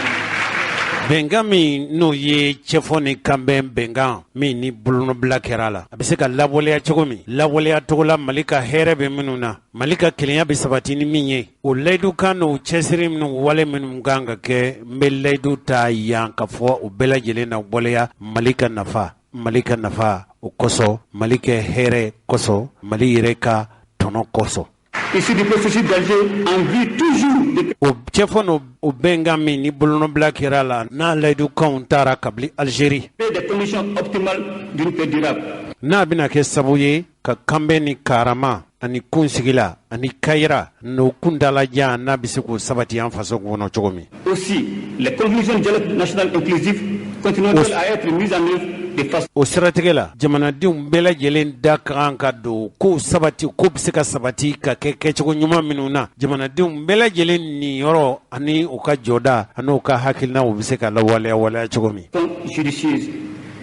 Bɛnkan min n'o ye cɛfɔ ni kanbɛn bɛnkan min ni bolonɔbila kɛra a la, a bɛ se ka lawaleya cogo min, lawaleya cogo la Mali ka hɛrɛ bɛ minnu na, Mali ka kelenya bɛ sabati ni min ye, o layidukan n'o cɛsiri minnu wale minnu kan ka kɛ, n bɛ layidu ta yan ka fɔ o bɛɛ lajɛlen na waleya Mali ka nafa, Mali ka nafa o kosɔn, Mali kɛ hɛrɛ kosɔn, Mali yɛrɛ ka tɔnɔ kosɔn. Issu du processus d'Alger en vue toujours de O cɛfɔ n'o o bɛnkan min ni bolonɔbila kɛra a la, n'a layidukanw taara kabini Algérie, créer des conditions optimales d'une paix durable. n'a bɛna kɛ sababu ye ka kanbɛn ni karama ani kunsigila ani kayira n'o kuntalajan n'a bɛ se k'o sabati an faso kɔnɔ cogo min. Aussi, les conclusions du dialogue national inclusif continueront à être mises en œuvre de façon. O siratigɛ la, jamanadenw bɛɛ lajɛlen da ka kan ka don kow sabati, ko bɛ se ka sabati ka kɛ kɛcogo ɲuman minnu na, jamanadenw bɛɛ lajɛlen niyɔrɔ ani u ka jɔda ani u ka hakilinaw bɛ se ka lawaleya waleya cogo min. Judicieuse.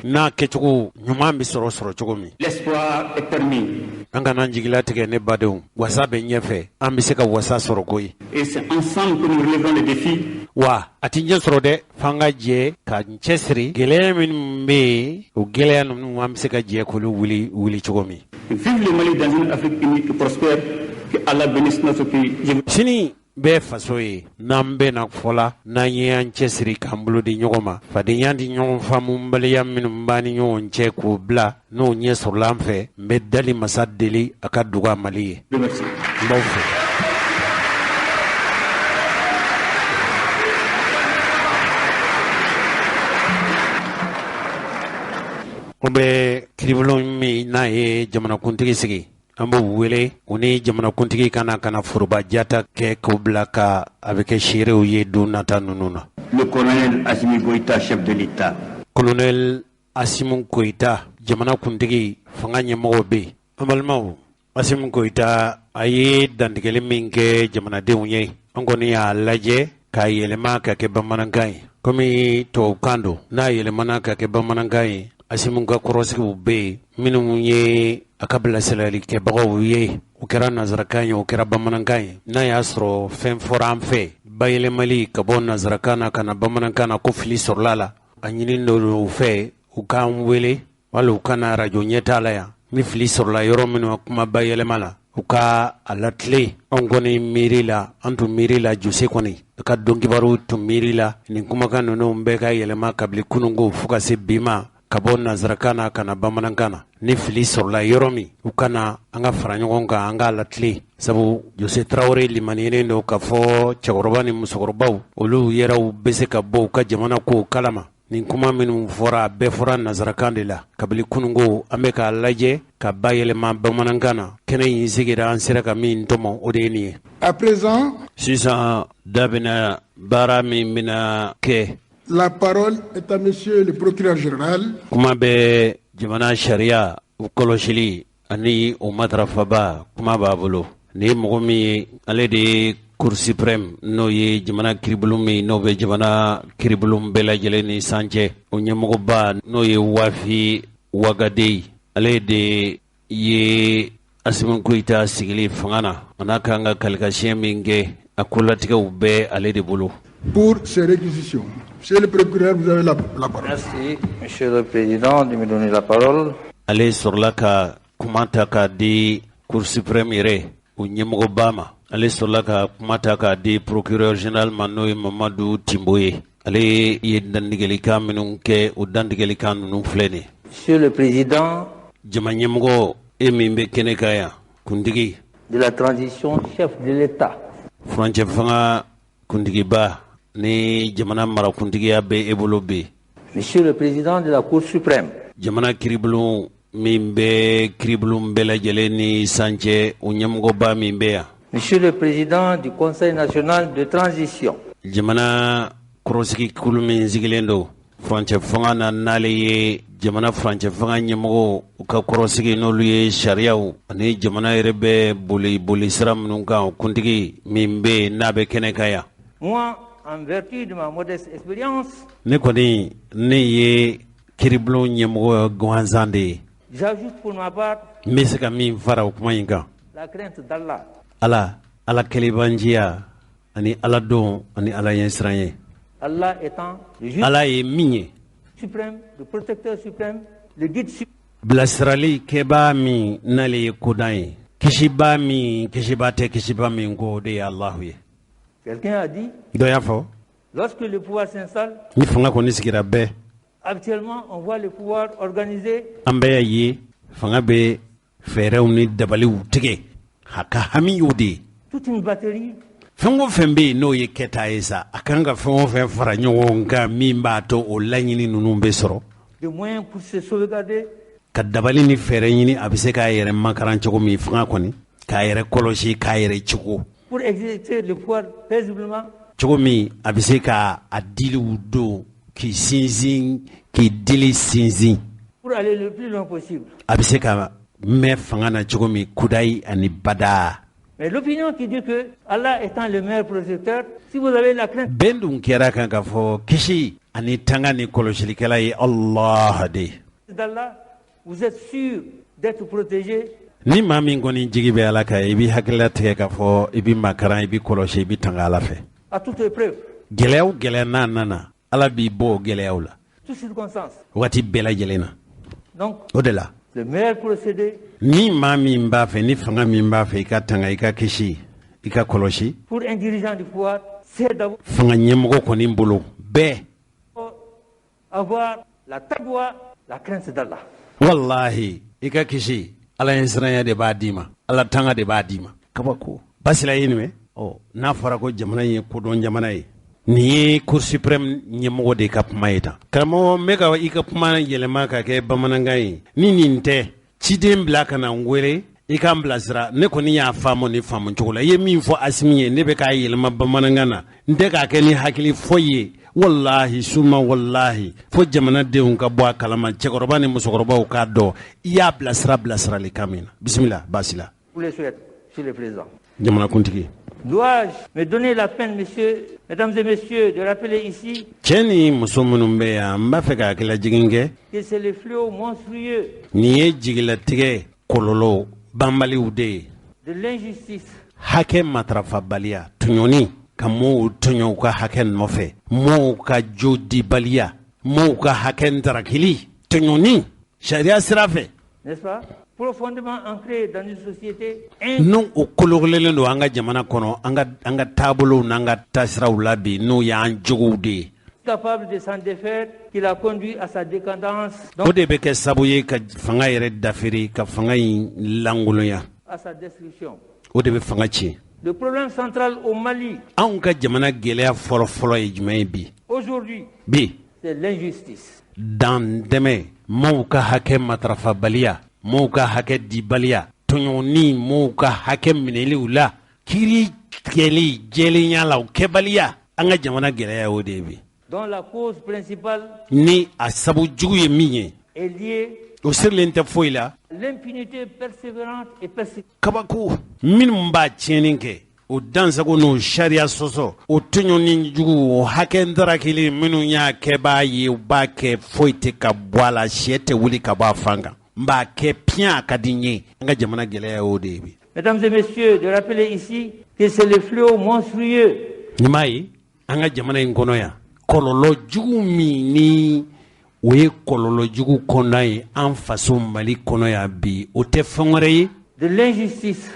N'a kɛcogo ɲuman bɛ sɔrɔ cogo min. L'espoir est permis. An kana an jigilatigɛ ne badenw, wasa bɛ ɲɛfɛ, an bɛ se ka wasa sɔrɔ koyi. Et c'est ensemble que nous relèverons les défis. Wa a tɛ ɲɛ sɔrɔ dɛ, f'an ka jɛ ka cɛsiri gɛlɛya minnu bɛ yen, o gɛlɛya ninnu an bɛ se ka jɛ k'olu wuli cogo min. Vive le Mali dans une Afrique unie et prospère. Que Allah bénisse notre pays. Sini bɛɛ faso ye, n'an bɛnna fɔ la, n'an ye an cɛsiri k'an bolo di ɲɔgɔn ma, fadenya di ɲɔgɔn faamubaliya minnu b'an ni ɲɔgɔn cɛ k'o bila, n'o ɲɛ sɔrɔla an fɛ, n bɛ dali masa deli a ka duga Mali ye. N b'aw fɛ. O bɛ kiribulon min n'a ye jamanakuntigi sigi, an b'o wele u ni jamanakuntigi kana kana foroba jata kɛ k'o bila ka a bɛ kɛ seerew ye don nata ninnu na. Le colonel Assimi Goïta, chef de l'État. Colonel Assimi Goïta, jamanakuntigi, fanga ɲɛmɔgɔ bɛ yen. An balimaw, Assimi Goïta a ye dantigɛli min kɛ jamanadenw ye, an kɔni y'a lajɛ k'a yɛlɛma ka kɛ bamanankan ye. Komi tubabukan don, n'a yɛlɛmana ka kɛ bamanankan ye, Assimi ka kɔrɔsigiw bɛ yen minnu ye a ka bilasiralikɛbagaw ye, o kɛra nanzarakan ye, o kɛra bamanankan ye. N'a y'a sɔrɔ fɛn fɔra an fɛ bayɛlɛmali ka bɔ nanzarakan na ka na bamanankan na ko fili sɔrɔla la, a ɲini don u fɛ u k'an wele wali u ka na arajo ɲɛtaa la yan. Ni fili sɔrɔla yɔrɔ minnu kuma bayɛlɛma la, u ka a latile. Anw kɔni miiri la, an tun miiri la Jose kɔni a ka donkibaru tun miiri la nin kumakan ninnu bɛɛ ka yɛlɛma kabini kununko fo ka se bi ma, ka bɔ nanzarakan na ka na bamanankan na. Ni fili sɔrɔla yɔrɔ min, u ka na an ka fara ɲɔgɔn kan, an k'a latile. Sabu Jose Tarawele limaniyenen don k'a fɔ cɛkɔrɔba ni musokɔrɔbaw olu yɛrɛw bɛ se ka bɔ u ka jamana kow kalama. Nin kuma minnu fɔra, a bɛɛ fɔra nanzarakan de la kabini kununko. An bɛ k'a lajɛ ka bayɛlɛma bamanankan na. Kɛnɛ in sigira, an sera ka min tɔmɔ, o de ye nin ye. À présent, sisan da bɛna baara min bɛna kɛ. La parole est à monsieur le procureur général. Kuma bɛ jamana sariya u kɔlɔsili ani o matarafaba, kuma b'a bolo. Nin ye mɔgɔ min ye, ale de ye Cour suprême, n'o ye jamana kiribulon min n'o bɛ jamana kiribulon bɛɛ lajɛlen ni san cɛ, o ɲɛmɔgɔba n'o ye Wafi Wagadeyi, ale de ye Assimi Goïta sigili fanga na, a n'a kan ka kalikasiyɛn min kɛ, a kolatigɛw bɛɛ ale de bolo. Pour ces réquisitions. Monsieur le procureur, vous avez la parole. Merci, monsieur le président, de me donner la parole. Ale sɔrɔla ka kuma ta k'a di Cour suprême yɛrɛ o ɲɛmɔgɔba ma. Ale sɔrɔla ka kuma ta k'a di procureur général ma, n'o ye Mamadu Timbo ye. Ale ye dantigɛlikan minnu kɛ, o dantigɛlikan ninnu filɛ nin ye. Monsieur le président, jama ɲɛmɔgɔ, e min bɛ kɛnɛ kan yan, kuntigi de la transition, chef de l'État, furancɛ fanga kuntigiba ni jamana marakuntigiya bɛ e bolo bi. Monsieur le président de la Cour suprême, jamana kiribulon min bɛ kiribulon bɛɛ lajɛlen ni san cɛ, o ɲɛmɔgɔba min bɛ yan. Monsieur le président du Conseil national de transition, jamana kɔrɔsigi kulu min sigilen don furancɛ fanga na, n'ale ye jamana furancɛ fanga ɲɛmɔgɔw u ka kɔrɔsigi, n'olu ye sariyaw ani jamana yɛrɛ bɛ boli sira minnu kan, o kuntigi min bɛ yen n'a bɛ kɛnɛ kan yan. Moi, en vertu de ma modeste expérience, ne kɔni ne ye kiribulon ɲɛmɔgɔ gansan de ye. J'ajoute pour ma part, n bɛ se ka min fara o kuma in kan, la crainte d'Allah, Ala kɛlebanciya ani Ala dɔn ani Ala ɲɛsiran ye. Allah étant le juge Ala ye min ye, suprême, le protecteur suprême, le guide suprême. Bilasirali kɛbaa min n'ale ye kodan ye, kisibaa min kisibaa tɛ kisibaa min ko, o de ye Alahu ye. Quelqu'un a dit, dɔ y'a fɔ, lorsque le pouvoir s'installe, ni fanga kɔni sigira bɛɛ, actuellement on voit le pouvoir organisé, an bɛɛ y'a ye fanga bɛ fɛɛrɛw ni dabaliw tigɛ, a ka hami y'o de ye. Toute une batterie, fɛn o fɛn bɛ yen n'o ye kɛta ye sa, a kan ka fɛn o fɛn fara ɲɔgɔn kan min b'a to o laɲini ninnu bɛ sɔrɔ, de moyens pour se sauvegarder, ka dabali ni fɛɛrɛ ɲini a bɛ se k'a yɛrɛ makaran cogo min fanga kɔni K'a yɛrɛ kɔlɔsi, k'a yɛrɛ cogo. Pour exercer le pouvoir paisiblement. Cogo min a bɛ se ka a diliw don k'i sinsin, k'i dili sinsin. Pour aller le plus loin possible. A bɛ se ka mɛn fanga na cogo min kudayi ani bada. Mais l'opinion qui dit que Allah étant le meilleur protecteur, si vous avez la crainte. Bɛn dun kɛra kan k'a fɔ kisi ani tanga ni kɔlɔsilikɛla ye Allah de. D'Allah, vous êtes sûr d'être protégé. Ni maa min kɔni jigi bɛ Ala kan, i b'i hakilila tigɛ k'a fɔ i bɛ makaran, i bɛ kɔlɔsi, i bɛ tanga Ala fɛ. À toute épreuve. Gɛlɛya o gɛlɛya n'a nana, Ala b'i bɔ o gɛlɛyaw la. Toutes circonstances. Waati bɛɛ lajɛlen na. Donc, o de la. Le meilleur procédé. Ni maa min b'a fɛ, ni fanga min b'a fɛ i ka tanga, i ka kisi, i ka kɔlɔsi. Pour un dirigeant du pouvoir, c'est d'abord. Fanga ɲɛmɔgɔ kɔni bolo bɛɛ. Avoir la taqwa, la crainte d'Allah. Wallahi, i ka kisi, Ala ɲɛsiranya de b'a d'i ma, Ala tanga de b'a d'i ma. Kabako. Basila ye nin mɛn? Ɔ, n'a fɔra ko jamana in ye kodɔn jamana ye. Nin ye Cour suprême ɲɛmɔgɔ de ka kuma ye tan. Karamɔgɔ, n bɛ ka i ka kuma yɛlɛma ka kɛ bamanankan ye. Ni nin tɛ, ciden bila ka na n wele, i ka n bilasira. Ne kɔni y'a faamu ni faamu cogo la. I ye min fɔ Asimi ye, ne bɛ k'a yɛlɛma bamanankan na. N tɛ k'a kɛ ni hakili foyi ye. Wallahi suma wallahi, fo jamanadenw ka bɔ a kalama, cɛkɔrɔba ni musokɔrɔbaw k'a dɔn i y'a bilasira bilasiralikan min na. Bisimila, baasi la. Vous le souhaitez, monsieur le président. Jamanakuntigi. Dois-je me donner la peine, messieurs, mesdames et messieurs, de rappeler ici Cɛ ni muso minnu bɛ yan, n b'a fɛ ka hakililajigin kɛ. que c'est le fléau monstrueux Nin ye jigilatigɛ kɔlɔlɔ banbaliw de ye. de l'injustice. Hakɛ matarafabaliya, tɔɲɔni, ka mɔɔw tɔɲɔ u ka hakɛ nɔfɛ, mɔɔw ka jo dibaliya, mɔɔw ka hakɛ ntarakili, tɔɲɔni sariya sira fɛ. N'est-ce pas? Profondément ancré dans une société. N'o o kolokololen don an ka jamana kɔnɔ, an ka taabolow n'an ka taasiraw la bi, n'o y'an jogow de ye. Capable de s'en défaire, qui l'a conduit à sa décadence. O de bɛ kɛ sababu ye ka fanga yɛrɛ dafiri, ka fanga in lankolonya. À sa destruction. O de bɛ fanga tiɲɛ. Le problème central au Mali. Anw ka jamana gɛlɛya fɔlɔ-fɔlɔ ye jumɛn ye bi? Aujourd'hui. Bi. C'est l'injustice. Dan dɛmɛ, maaw ka hakɛ matarafabaliya, maaw ka hakɛ dibaliya, tɔɲɔni, maaw ka hakɛ minɛliw la, kiiri tigɛli jɛlenya la, o kɛbaliya, an ka jamana gɛlɛya y'o de ye bi. Dont la cause principale. Ni a sabu jugu ye min ye. Est liée. O sirilen tɛ foyi la. L'impunité persévérante et persistante. Kabako minnu b'a tiɲɛni kɛ, o dansago n'o sariya sɔsɔ, o tɔɲɔni jugu, o hakɛ ntarakili, minnu y'a kɛbaa ye, u b'a kɛ foyi tɛ ka bɔ a la, sɛ tɛ wuli ka bɔ a fan kan. N b'a kɛ piyan, a ka di n ye. An ka jamana gɛlɛya y'o de ye bi. Mesdames et messieurs, de rappeler ici que c'est le fléau monstrueux. Nin m'a ye an ka jamana in kɔnɔ yan, kɔlɔlɔ jugu min ni o ye kɔlɔlɔ jugu kɔnɔna ye an faso Mali kɔnɔ yan bi, o tɛ fɛn wɛrɛ ye. De l'injustice.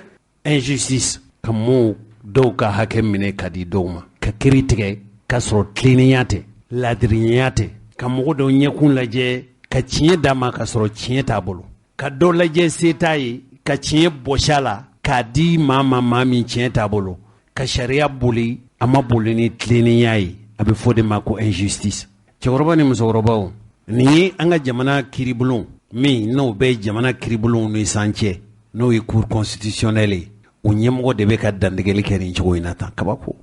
Injustice, ka mɔɔw dɔw ka hakɛ minɛ ka di dɔw ma, ka kiiri tigɛ k'a sɔrɔ tilennenya tɛ, laadirinya tɛ, ka mɔgɔ dɔw ɲɛkun lajɛ ka tiɲɛ d'a ma k'a sɔrɔ tiɲɛ t'a bolo, ka dɔ lajɛ se t'a ye ka tiɲɛ bɔsi a la k'a di maa ma, maa min tiɲɛ t'a bolo, ka sariya boli, a ma boli ni tilennenya ye. A bɛ fɔ de ma ko injustice. Cɛkɔrɔba ni musokɔrɔbaw, nin ye an ka jamana kiiribulon min n'o bɛ jamana kiiribulonw ni san cɛ, n'o ye cour constitutionnelle ye, o ɲɛmɔgɔ de bɛ ka dantigɛli kɛ nin cogo in na tan. Kabako,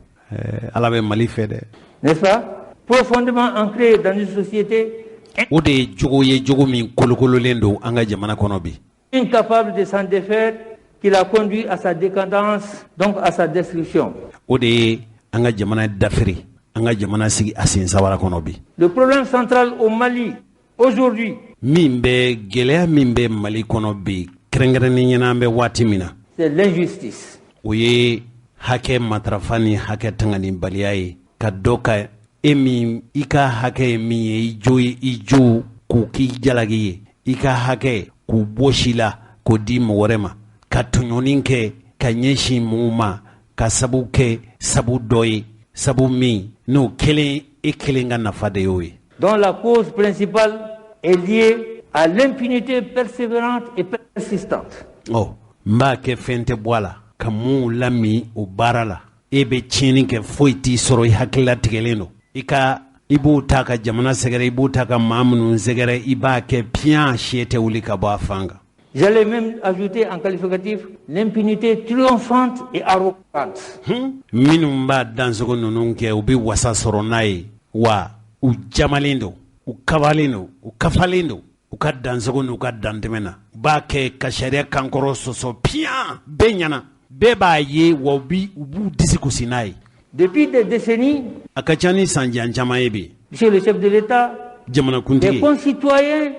Ala bɛ Mali fɛ dɛ. N'est-ce pas? Profondément ancré dans une société. O de ye jogo ye, jogo min kolokololen don an ka jamana kɔnɔ bi. Incapable de s'en défaire, qui l'a conduit à sa décadence, donc à sa destruction. O de ye an ka jamana dafiri, an ka jamana sigi a sen sabara kɔnɔ bi. Le problème central au Mali aujourd'hui. Min bɛ gɛlɛya min bɛ Mali kɔnɔ bi, kɛrɛnkɛrɛnnen ɲɛna an bɛ waati min na. C'est l'injustice. O ye hakɛ matarafa ni hakɛ tanganibaliya ye, ka dɔ ka e min i ka hakɛ ye min ye, i jo ye, i jo k'o k'i jalaki ye, i ka hakɛ k'o bɔsi la k'o di mɔgɔ wɛrɛ ma, ka tɔɲɔni kɛ ka ɲɛsin mɔgɔw ma, ka sabu kɛ sabu dɔ ye, sabu min n'o kelen e kelen ka nafa de y'o ye. Dont la cause principale est liée à l'impunité persévérante et persistante. Ɔ, n b'a kɛ fɛn tɛ bɔ a la, ka mun lami o baara la, e bɛ tiɲɛni kɛ foyi t'i sɔrɔ, i hakilila tigɛlen don, i ka i b'o ta ka jamana sɛgɛrɛ, i b'o ta ka maa minnu sɛgɛrɛ, i b'a kɛ piyan, sɛ tɛ wuli ka bɔ a fan kan. J'allais même ajouter en qualificatif l'impunité triomphante et arrogante. Minnu b'a dansogo ninnu kɛ, u bɛ wasa sɔrɔ n'a ye wa, u jamalen don, u kabalen don, u kafalen don u ka dansogo n'u ka dantɛmɛ na. U b'a kɛ ka sariya kankɔrɔ sɔsɔ piyan, bɛɛ ɲɛna, bɛɛ b'a ye wa, u b'u disi gosi n'a ye. Depuis des décennies, a ka ca ni san jan caman ye bi, monsieur le chef de l'État, jamanakuntigi, des concitoyens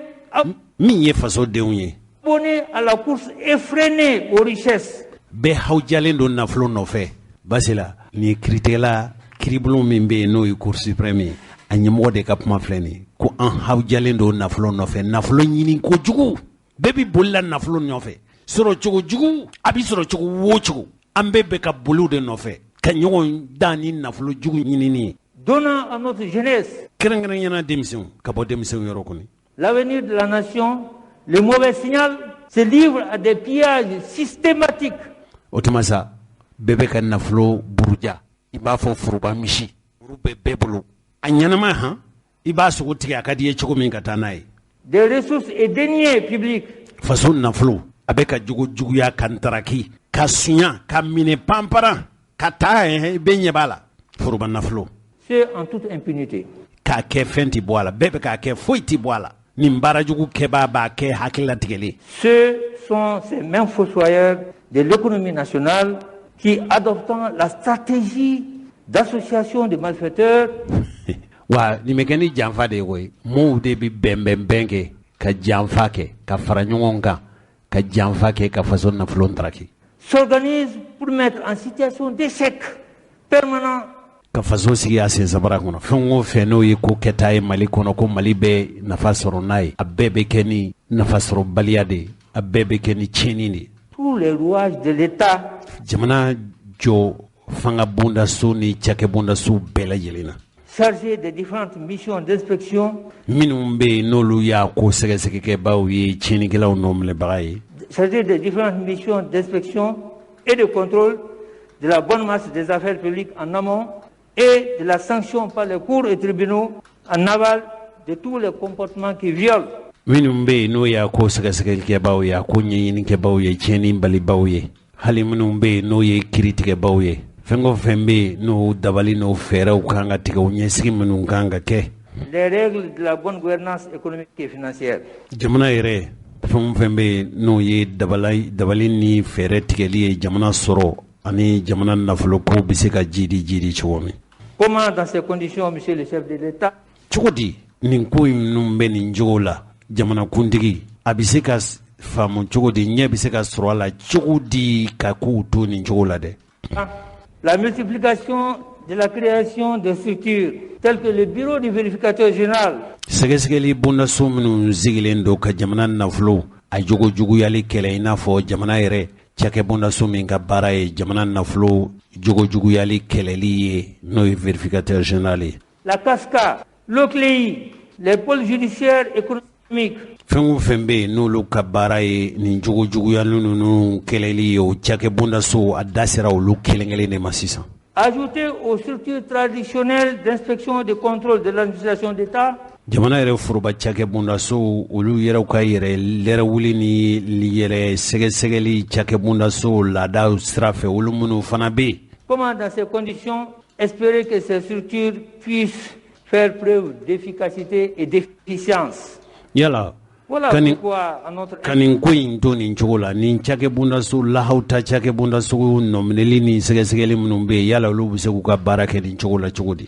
min ye fasodenw ye, abonnés à la course effrénée aux richesses, bɛɛ hawujalen don nafolo nɔfɛ. Basila, nin ye kiiritigɛla kiiribulon min bɛ yen, n'o ye Cour suprême ye, a ɲɛmɔgɔ de ka kuma filɛ nin ye, ko an hawujalen don nafolo nɔfɛ, nafolo ɲini kojugu, bɛɛ bɛ boli la nafolo nɔfɛ, sɔrɔ cogo jugu, a bɛ sɔrɔ cogo o cogo, an bɛɛ bɛ ka boliw de nɔfɛ ka ɲɔgɔn dan ni nafolo jugu ɲinini ye. Donnant à notre jeunesse, kɛrɛnkɛrɛnyana denmisɛnw, ka bɔ denmisɛnw yɔrɔ kɔni, l'avenir de la nation, le mauvais signal, se livre à des pillages systématiques. O tuma sa, bɛɛ bɛ ka nafolo buruja i b'a fɔ foroba misi, muru bɛ bɛɛ bolo a ɲɛnama han, i b'a sogo tigɛ a ka di i ye cogo min ka taa n'a ye. Des ressources et deniers publics. Faso nafolo a bɛ ka jogo juguya, ka ntaraki, ka sunya, ka minɛ panparan ka taa yen, bɛɛ ɲɛ b'a la, foroba nafolo. Ce en toute impunité. K'a kɛ fɛn tɛ bɔ a la, bɛɛ bɛ k'a kɛ, foyi tɛ bɔ a la. Nin baarajugu kɛbaa b'a kɛ hakililatigɛlen. Ce sont ces mêmes fossoyeurs de l'économie nationale qui, adoptant la stratégie d'association de malfaiteurs, wa nin bɛ kɛ ni janfa de ye koyi. Mɔɔw de bɛ bɛnbɛnbɛn kɛ ka janfa kɛ, ka fara ɲɔgɔn kan ka janfa kɛ, ka faso nafolo ntaraki. s'organisent pour mettre en situation d'échec permanent ka faso sigi a sen sabara kɔnɔ. Fɛn o fɛn n'o ye ko kɛta ye Mali kɔnɔ, ko Mali bɛ nafa sɔrɔ n'a ye, a bɛɛ bɛ kɛ ni nafa sɔrɔbaliya de ye, a bɛɛ bɛ kɛ ni tiɲɛni de ye. tous les rouages de l'État, jamana jɔ fanga bondaso ni cakɛ bondaso bɛɛ lajɛlen na, chargés des différentes missions d'inspection, minnu bɛ yen n'olu y'a ko sɛgɛsɛgɛkɛbaw ye, tiɲɛnikɛlaw nɔminɛbaga ye, chargés des différentes missions d'inspection et de contrôle de la bonne marche des affaires publiques en amont et de la sanction par les cours et tribunaux en aval de tous les comportements qui violent minnu bɛ yen n'o y'a ko sɛgɛsɛgɛlikɛbaw ye, a ko ɲɛɲinikɛbaw ye, tiɲɛni balibaw ye, hali minnu bɛ yen n'o ye kiiritigɛbaw ye, fɛn o fɛn bɛ yen n'o dabali n'o fɛɛrɛw kan ka tigɛ, o ɲɛsigi minnu kan ka kɛ, les règles de la bonne gouvernance économique et financière. Jamana yɛrɛ fɛn o fɛn bɛ yen n'o ye dabali ni fɛɛrɛ tigɛli ye, jamana sɔrɔ ani jamana nafoloko bɛ se ka jidi jidi cogo min. Comment, dans ces conditions, monsieur le chef de l'État, cogo di nin ko ninnu bɛ nin cogo la, jamanakuntigi, a bɛ se ka faamu cogo di, ɲɛ bɛ se ka sɔrɔ a la cogo di ka kow to nin cogo la dɛ? La multiplication de la création de structures telles que le bureau du vérificateur général, sɛgɛsɛgɛli bondaso minnu sigilen don ka jamana nafolo a jogo juguyali kɛlɛ, i n'a fɔ jamana yɛrɛ cakɛ bondaso min ka baara ye jamana nafolo jogo juguyali kɛlɛli ye, n'o ye vérificateur général ye, la CASCA, l'OCLEI, les pôles judiciaires économiques, fɛn o fɛn bɛ yen n'olu ka baara ye nin jogo juguyali ninnu kɛlɛli ye, o cakɛ bondaso a da sera olu kelen kelen de ma sisan. Ajoutées aux structures traditionnelles d'inspection et de contrôle de l'administration d'État, jamana yɛrɛ foroba cakɛ bondaso, olu yɛrɛw ka yɛrɛ lɛrɛwuli ni yɛrɛ sɛgɛsɛgɛli cakɛ bondaso laadaw sira fɛ, olu minnu fana bɛ yen. Comment, dans ces conditions, espérer que ces structures puissent faire preuve d'efficacité et d'efficience? Yala Voilà pourquoi, à notre ka nin ko in to nin cogo la, nin cakɛ bondaso lahaw ta cakɛ bondaso nɔminɛli ni sɛgɛsɛgɛli minnu bɛ yen, yala olu bɛ se k'u ka baara kɛ nin cogo la cogo di?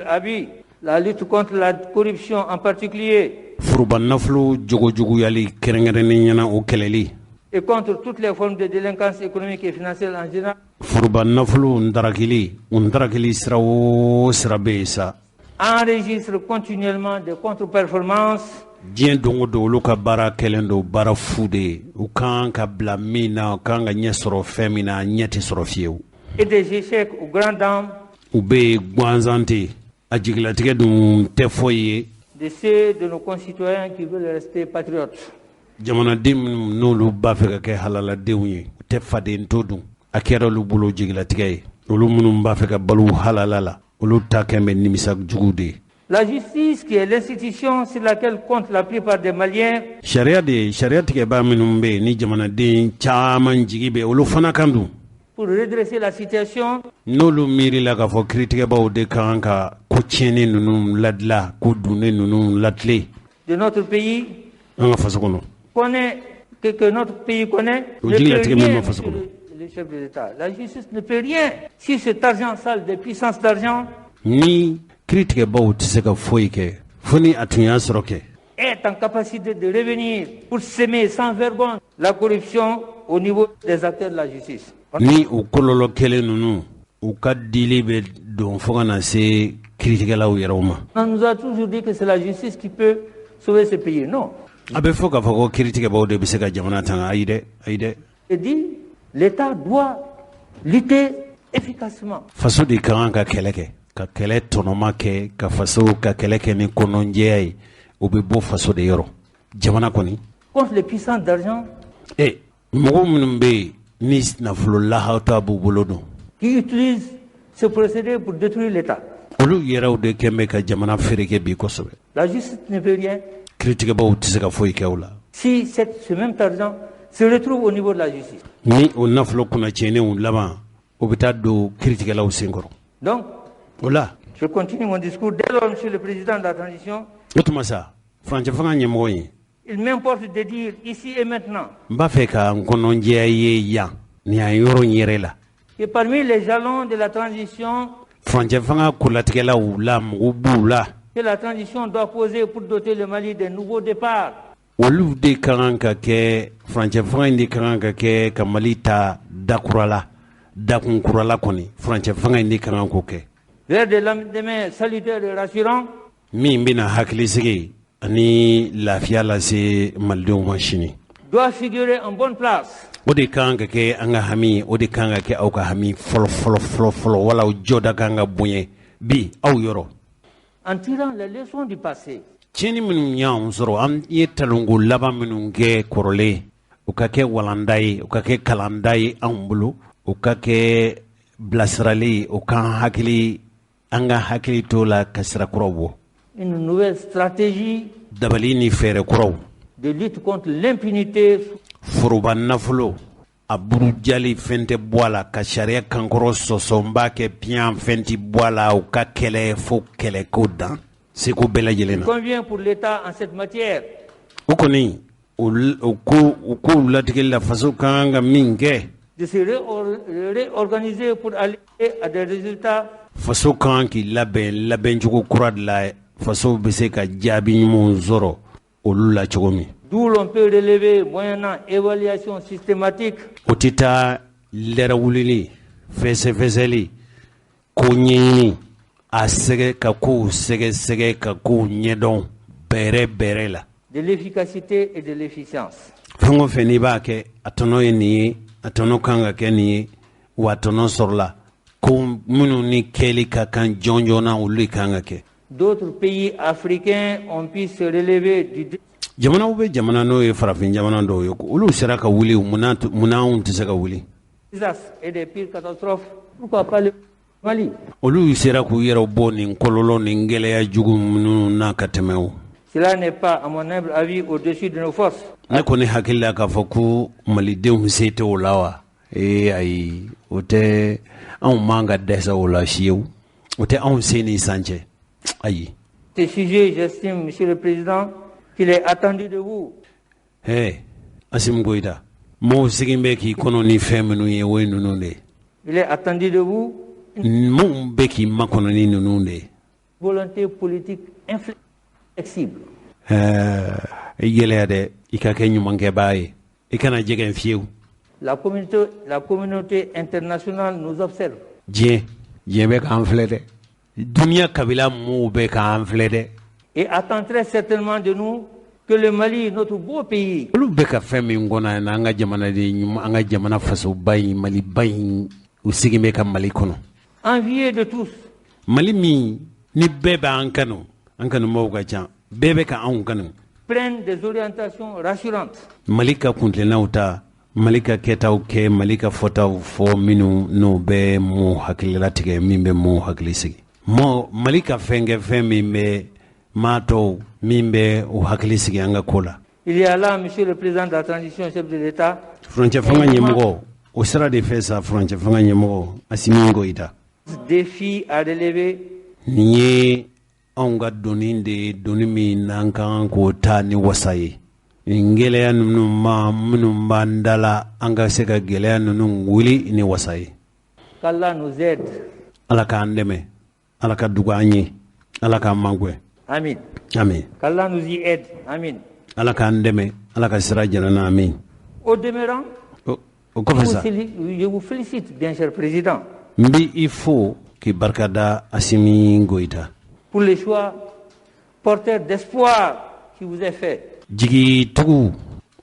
Avis, la lutte contre la corruption en particulier foroba nafolo jogojuguyali kɛrɛnkɛrɛnnen ɲɛna, o kɛlɛli, et contre toutes les formes de délinquance économique et financière en général, foroba nafolo ntarakili, o ntarakili sira o sira bɛ yen sa, enregistre continuellement des contre-performances diɲɛ don o don olu ka baara kɛlen don baara fu de ye. U kan ka bila min na, u kan ka ɲɛ sɔrɔ fɛn min na, ɲɛ tɛ sɔrɔ fiyewu. et des échecs aux grandes dames u bɛ yen gansan tɛ, a jigilatigɛ dun tɛ foyi ye de ceux de nos concitoyens qui veulent rester patriotes. Jamanaden minnu n'olu b'a fɛ ka kɛ halaladenw ye, u tɛ faden to dun, a kɛra olu bolo jigilatigɛ ye. Olu minnu b'a fɛ ka balo halala la, olu ta kɛn bɛ nimisa jugu de ye. La justice qui est l'institution sur laquelle compte la plupart des Maliens. Sariya de ye, sariya tigɛbaa minnu bɛ yen ni jamanaden caman jigi bɛ olu fana kan dun. Pour redresser la situation. N'olu miirila k'a fɔ kiiritigɛbaw de ka kan ka ko tiɲɛnen ninnu ladila, ko dunnen ninnu latilen. De notre pays. An ka faso kɔnɔ. Connaît que notre pays connaît. O jigilatigɛ min bɛ faso kɔnɔ. Le chef de l'État. La justice ne peut rien si cet argent sale des puissances d'argent. Ni kiiritigɛbaw tɛ se ka foyi kɛ fo ni a tun y'a sɔrɔ kɛ. Est en capacité de revenir pour semer sans vergogne la corruption au niveau des acteurs de la justice. Ni o kɔlɔlɔ kelen ninnu, u ka dili bɛ don fo ka na se kiiritigɛlaw yɛrɛw ma. On nous a toujours dit que c'est la justice qui peut sauver ce pays. Non. A bɛ fɔ k'a fɔ ko kiiritigɛbaw de bɛ se ka jamana tanga, ayi dɛ, ayi dɛ. Et dit, l'État doit lutter efficacement. Faso de ka kan ka kɛlɛ kɛ, ka kɛlɛ tɔnɔma kɛ, ka faso ka kɛlɛ kɛ ni kɔnɔnjɛya ye, o bɛ bɔ faso de yɔrɔ. Jamana kɔni. Contre les puissances d'argent. Ɛ mɔgɔ minnu bɛ yen ni nafolo lahawta b'u bolo don. Qui utilisent ce procédé pour détruire l'État. Olu yɛrɛw de kɛn bɛ ka jamana feereke bi kosɛbɛ. La justice ne peut rien. Kiiritigɛbaw tɛ se ka foyi kɛ o la. Si ce même argent se retrouve au niveau de la justice. Ni o nafolo kunnatiɲɛnenw laban, o bɛ taa don kiiritigɛlaw senkɔrɔ. Donc, o la. Je continue mon discours. Dès lors, monsieur le président de la transition. O tuma sa, furancɛ fanga ɲɛmɔgɔ ye. Il m'importe de dire ici et maintenant. N b'a fɛ ka n kɔnɔnjɛya ye yan, nin y'an yɔrɔ in yɛrɛ la. Et parmi les jalons de la transition. Furancɛ fanga kolatigɛlaw la, mɔgɔw b'u la. Que la transition doit poser pour doter le Mali d'un nouveau départ. Olu de ka kan ka kɛ, furancɛ fanga in de ka kan ka kɛ ka Mali ta dakura la, dakun kura la kɔni, furancɛ fanga in de ka kan k'o kɛ. Vers des lendemains salutaires et rassurants. Min bɛna hakilisigi ani lafiya lase malidenw ma sini. Doit figurer en bonne place. O de kan ka kɛ an ka hami, o de kan ka kɛ aw ka hami fɔlɔ fɔlɔ fɔlɔ fɔlɔ, wala aw jɔda kan ka bonya bi aw yɔrɔ. En tirant les leçons du passé. Tiɲɛni minnu y'anw sɔrɔ, an ye talonko laban minnu kɛ kɔrɔlen, o ka kɛ walanda ye, o ka kɛ kalanda ye anw bolo, o ka kɛ bilasirali ye, o k'an hakili, an ka hakili t'o la ka sira kuraw bɔ. Une nouvelle stratégie. Dabali ni fɛɛrɛ kuraw. De lutte contre l'impunité. Foroba nafolo a burujali fɛn tɛ bɔ a la, ka sariya kankɔrɔ sɔsɔ, n b'a kɛ piyan fɛn tɛ bɔ a la, u ka kɛlɛ fo kɛlɛko dan seko bɛɛ lajɛlen na. Il convient pour l'État en cette matière. O kɔni o kow latigɛli la, faso ka kan ka min kɛ. De se réorganiser pour aller à des résultats. Faso ka kan k'i labɛn labɛncogo kura de la, faso bɛ se ka jaabi ɲumanw sɔrɔ olu la cogo min. D'où l'on peut relever moyennant évaluation systématique. O tɛ taa lɛrɛwulili, fɛsɛfɛsɛli, ko ɲɛɲini, a sɛgɛ ka kow sɛgɛsɛgɛ ka kow ɲɛdɔn bɛrɛ bɛrɛ la. De l'efficacité et de l'efficience. Fɛn o fɛn n'i b'a kɛ, a tɔnɔ ye nin ye, a tɔnɔ kan ka kɛ nin ye, wa a tɔnɔ sɔrɔla. Ko minnu ni kɛli ka kan jɔn joona, olu de kan ka kɛ. D'autres pays africains ont pu se relever du. Jamanaw bɛ jamana n'o ye farafin jamana dɔw ye, olu sera ka wuli, munna anw tɛ se ka wuli? Et des pires catastrophes, pourquoi pas le Mali? Olu sera k'u yɛrɛ bɔ nin kɔlɔlɔ nin gɛlɛya jugu minnu na ka tɛmɛ o. Cela n'est pas, à mon humble avis, au-dessus de nos forces. Ne kɔni hakili la k'a fɔ ko malidenw se tɛ o la wa? Ee ayi, o tɛ, anw man ka dɛsɛ o la fiyewu. O tɛ anw se ni san cɛ. Ayi. Ce sujet, j'estime, monsieur le président, qu'il est attendu de vous. Hey, Assimi Goïta, mɔgɔw sigilen bɛ k'i kɔnɔ ni fɛn minnu ye, o ye ninnu de ye. Il est attendu de vous. Mɔgɔw bɛ k'i makɔnɔ ni ninnu de ye. Volonté politique inflexible. I gɛlɛya dɛ, i ka kɛ ɲumankɛbaa ye, i kana jɛgɛn fiyewu. La communauté internationale nous observe. Diɲɛ bɛ k'an filɛ dɛ. Dunuya kabila mɔgɔw bɛ k'an filɛ dɛ. Et attend très certainement de nous que le Mali, notre beau pays. Olu bɛ ka fɛn min kɔnɔ yan, an ka jamanaden ɲuman, an ka jamana fasoba in, Maliba in, u sigilen bɛ ka Mali kɔnɔ. Envié de tous. Mali min ni bɛɛ b'an kanu, an kanubaw ka ca, bɛɛ bɛ ka anw kanu. Prennent des orientations rassurantes. Mali ka kuntilennaw ta, Mali ka kɛtaw kɛ, Mali ka fɔtaw fɔ minnu n'o bɛ mɔɔw hakili latigɛ, min bɛ mɔɔw hakili sigi. Mɔ Mali ka fɛn kɛ, fɛn min bɛ maa tɔw min bɛ u hakili sigi an ka ko la. Il y a là, Monsieur le Président de la Transition, chef de l'État, Furancɛ fanga ɲɛmɔgɔ, o sira de fɛ sa, furancɛ fanga ɲɛmɔgɔ Asimi Goyita, défi à relever. Nin ye anw ka doni de ye, doni min n'an ka kan k'o ta ni wasa ye. Nin gɛlɛya ninnu ma minnu b'an da la, an ka se ka gɛlɛya ninnu wuli ni wasa ye. Qu'Allah nous aide. Ala k'an dɛmɛ, Ala ka dugu an ye, Ala k'an magɛn. Amin. Amin. Qu'Allah nous y aide. Amin. Ala k'an dɛmɛ, Ala ka sira jira na, amin. Au demeurant, O kɔfɛ sa, je vous félicite, bien cher Président, n bɛ i fo k'i barikada, Asimi Goyita, pour le choix porteur d'espoir qui vous est fait. Jigitugu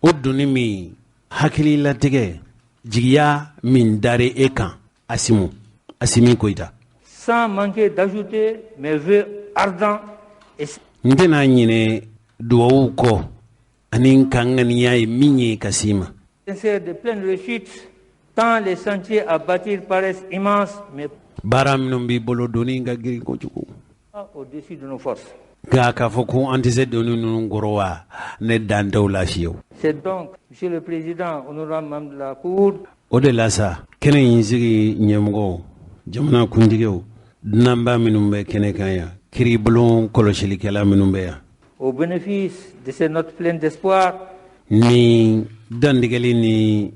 o doni min hakililatigɛ jigiya min dara e kan, Asimu Asimi Goyita. Sans manquer d'ajouter mes vœux ardents et N tɛna ɲinɛ duwawu kɔ ani n ka ŋaniya ye min ye ka s'i ma sincères de pleine réussite, tant les chantiers à bâtir paraissent immenses, mais Baara minnu b'i bolo, doni ka girin kojugu pas au-dessus de nos forces. Nka k'a fɔ ko an tɛ se doni ninnu kɔrɔ wa, ne dan tɛw la fiyewu. C'est donc, Monsieur le Président, honorable membre de la Cour, O de la sa, kɛnɛ in sigi ɲɛmɔgɔw, jamana kuntigiw, dunanba minnu bɛ kɛnɛ kan yan, kiiribulon kɔlɔsilikɛla minnu bɛ yan, au bénéfice de ces notes pleines d'espoir, nin dantigɛli ni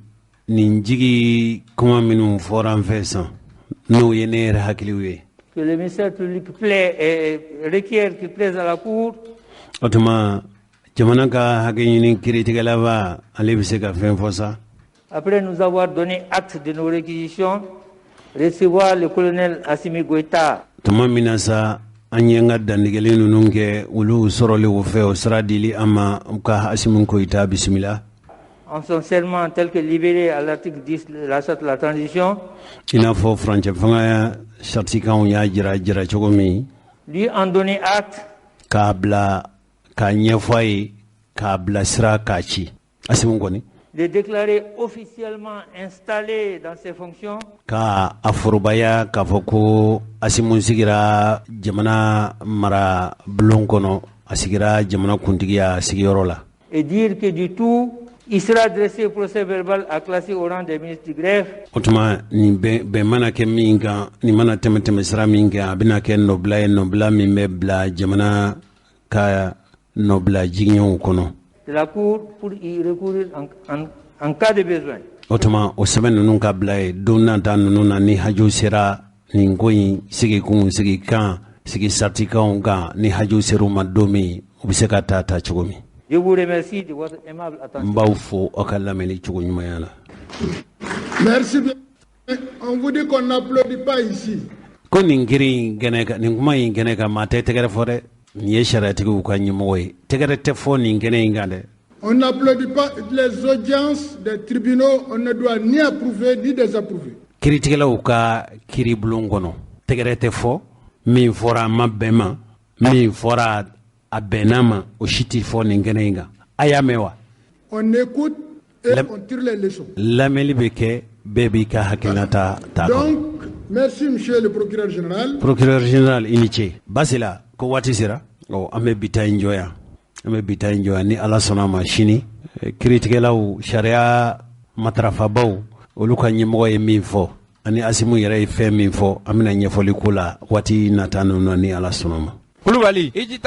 nin jigi kuma minnu fɔra an fɛ san, n'o ye ne yɛrɛ hakiliw ye, que le ministère public plaît et requiert qu'il plaise à la Cour, O tuma jamana ka hakɛ ɲini kiiritigɛlaba, ale bɛ se ka fɛn fɔ sa. Après nous avoir donné acte de nos réquisitions, recevoir le colonel Assimi Goïta Tuma min na sa an ye n ka dantigɛli ninnu kɛ, olu sɔrɔli o fɛ, o sira dili an ma ka Asimi Goyita bisimila en son serment tel que libellé à l'article 10 de la charte de la transition, i n'a fɔ furancɛ fanga saritikanw y'a jira jira cogo min, lui en donner acte, k'a bila k'a ɲɛfɔ a ye, k'a bilasira, k'a ci Asimi kɔni, le déclarer officiellement installé dans ses fonctions, ka a forobaya k'a fɔ ko Asimu sigira jamana mara bulon kɔnɔ, a sigira jamana kuntigiya sigiyɔrɔ la, et dire que du tout, il sera dressé procès verbal à classer au rang des ministres du greffe, O tuma nin bɛn mana kɛ min kan, nin mana tɛmɛ tɛmɛ sira min kan, a bɛna kɛ nɔbila ye, nɔbila min bɛ bila jamana ka nɔbila jigiɲɛw kɔnɔ de la Cour pour y recourir en cas de besoin. O tuma o sɛbɛn ninnu ka bila ye don nata ninnu na, ni haju sera nin ko in sigikun sigikan sigi saritikanw kan, ni haju ser'u ma don min, u bɛ se ka taa ta cogo min. Je vous remercie de votre aimable N attention. b'aw fo aw ka lamɛnni cogo ɲumanya la. Merci bien. On vous dit qu'on n'applaudit pas ici. Ko nin kiri in kɛnɛ kan, nin kuma in kɛnɛ kan, maa tɛ tɛgɛrɛ fɔ dɛ. Nin ye sariyatigiw ka ɲɛmɔgɔ ye, tɛgɛrɛ tɛ fɔ nin kɛnɛ in kan dɛ. On n'applaudit pas les audiences des tribunaux. On ne doit ni approuver ni désapprouver. Kiiritigɛlaw ka kiiribulon kɔnɔ, tɛgɛrɛ tɛ fɔ. Min fɔra a ma bɛn ma, min fɔra a bɛnna ma, o si tɛ fɔ nin kɛnɛ in kan. A y'a mɛn wa? On écoute et on tire les leçons. Lamɛnli bɛ kɛ, bɛɛ b'i ka hakilinata ta kɔnɔ. Donc, merci, monsieur le procureur général. Procureur général, i ni ce. Basi la ko waati sera ɔ, an bɛ bi ta in jɔ yan, an bɛ bi ta in jɔ yan. Ni Ala sɔnna a ma, sini kiiritigɛlaw, sariya matarafabaw, olu ka ɲɛmɔgɔ ye min fɔ ani Asimu yɛrɛ ye fɛn min fɔ, an bɛna ɲɛfɔli ko la waati nata ninnu na, ni Ala sɔnna a ma. Kulubali i ji.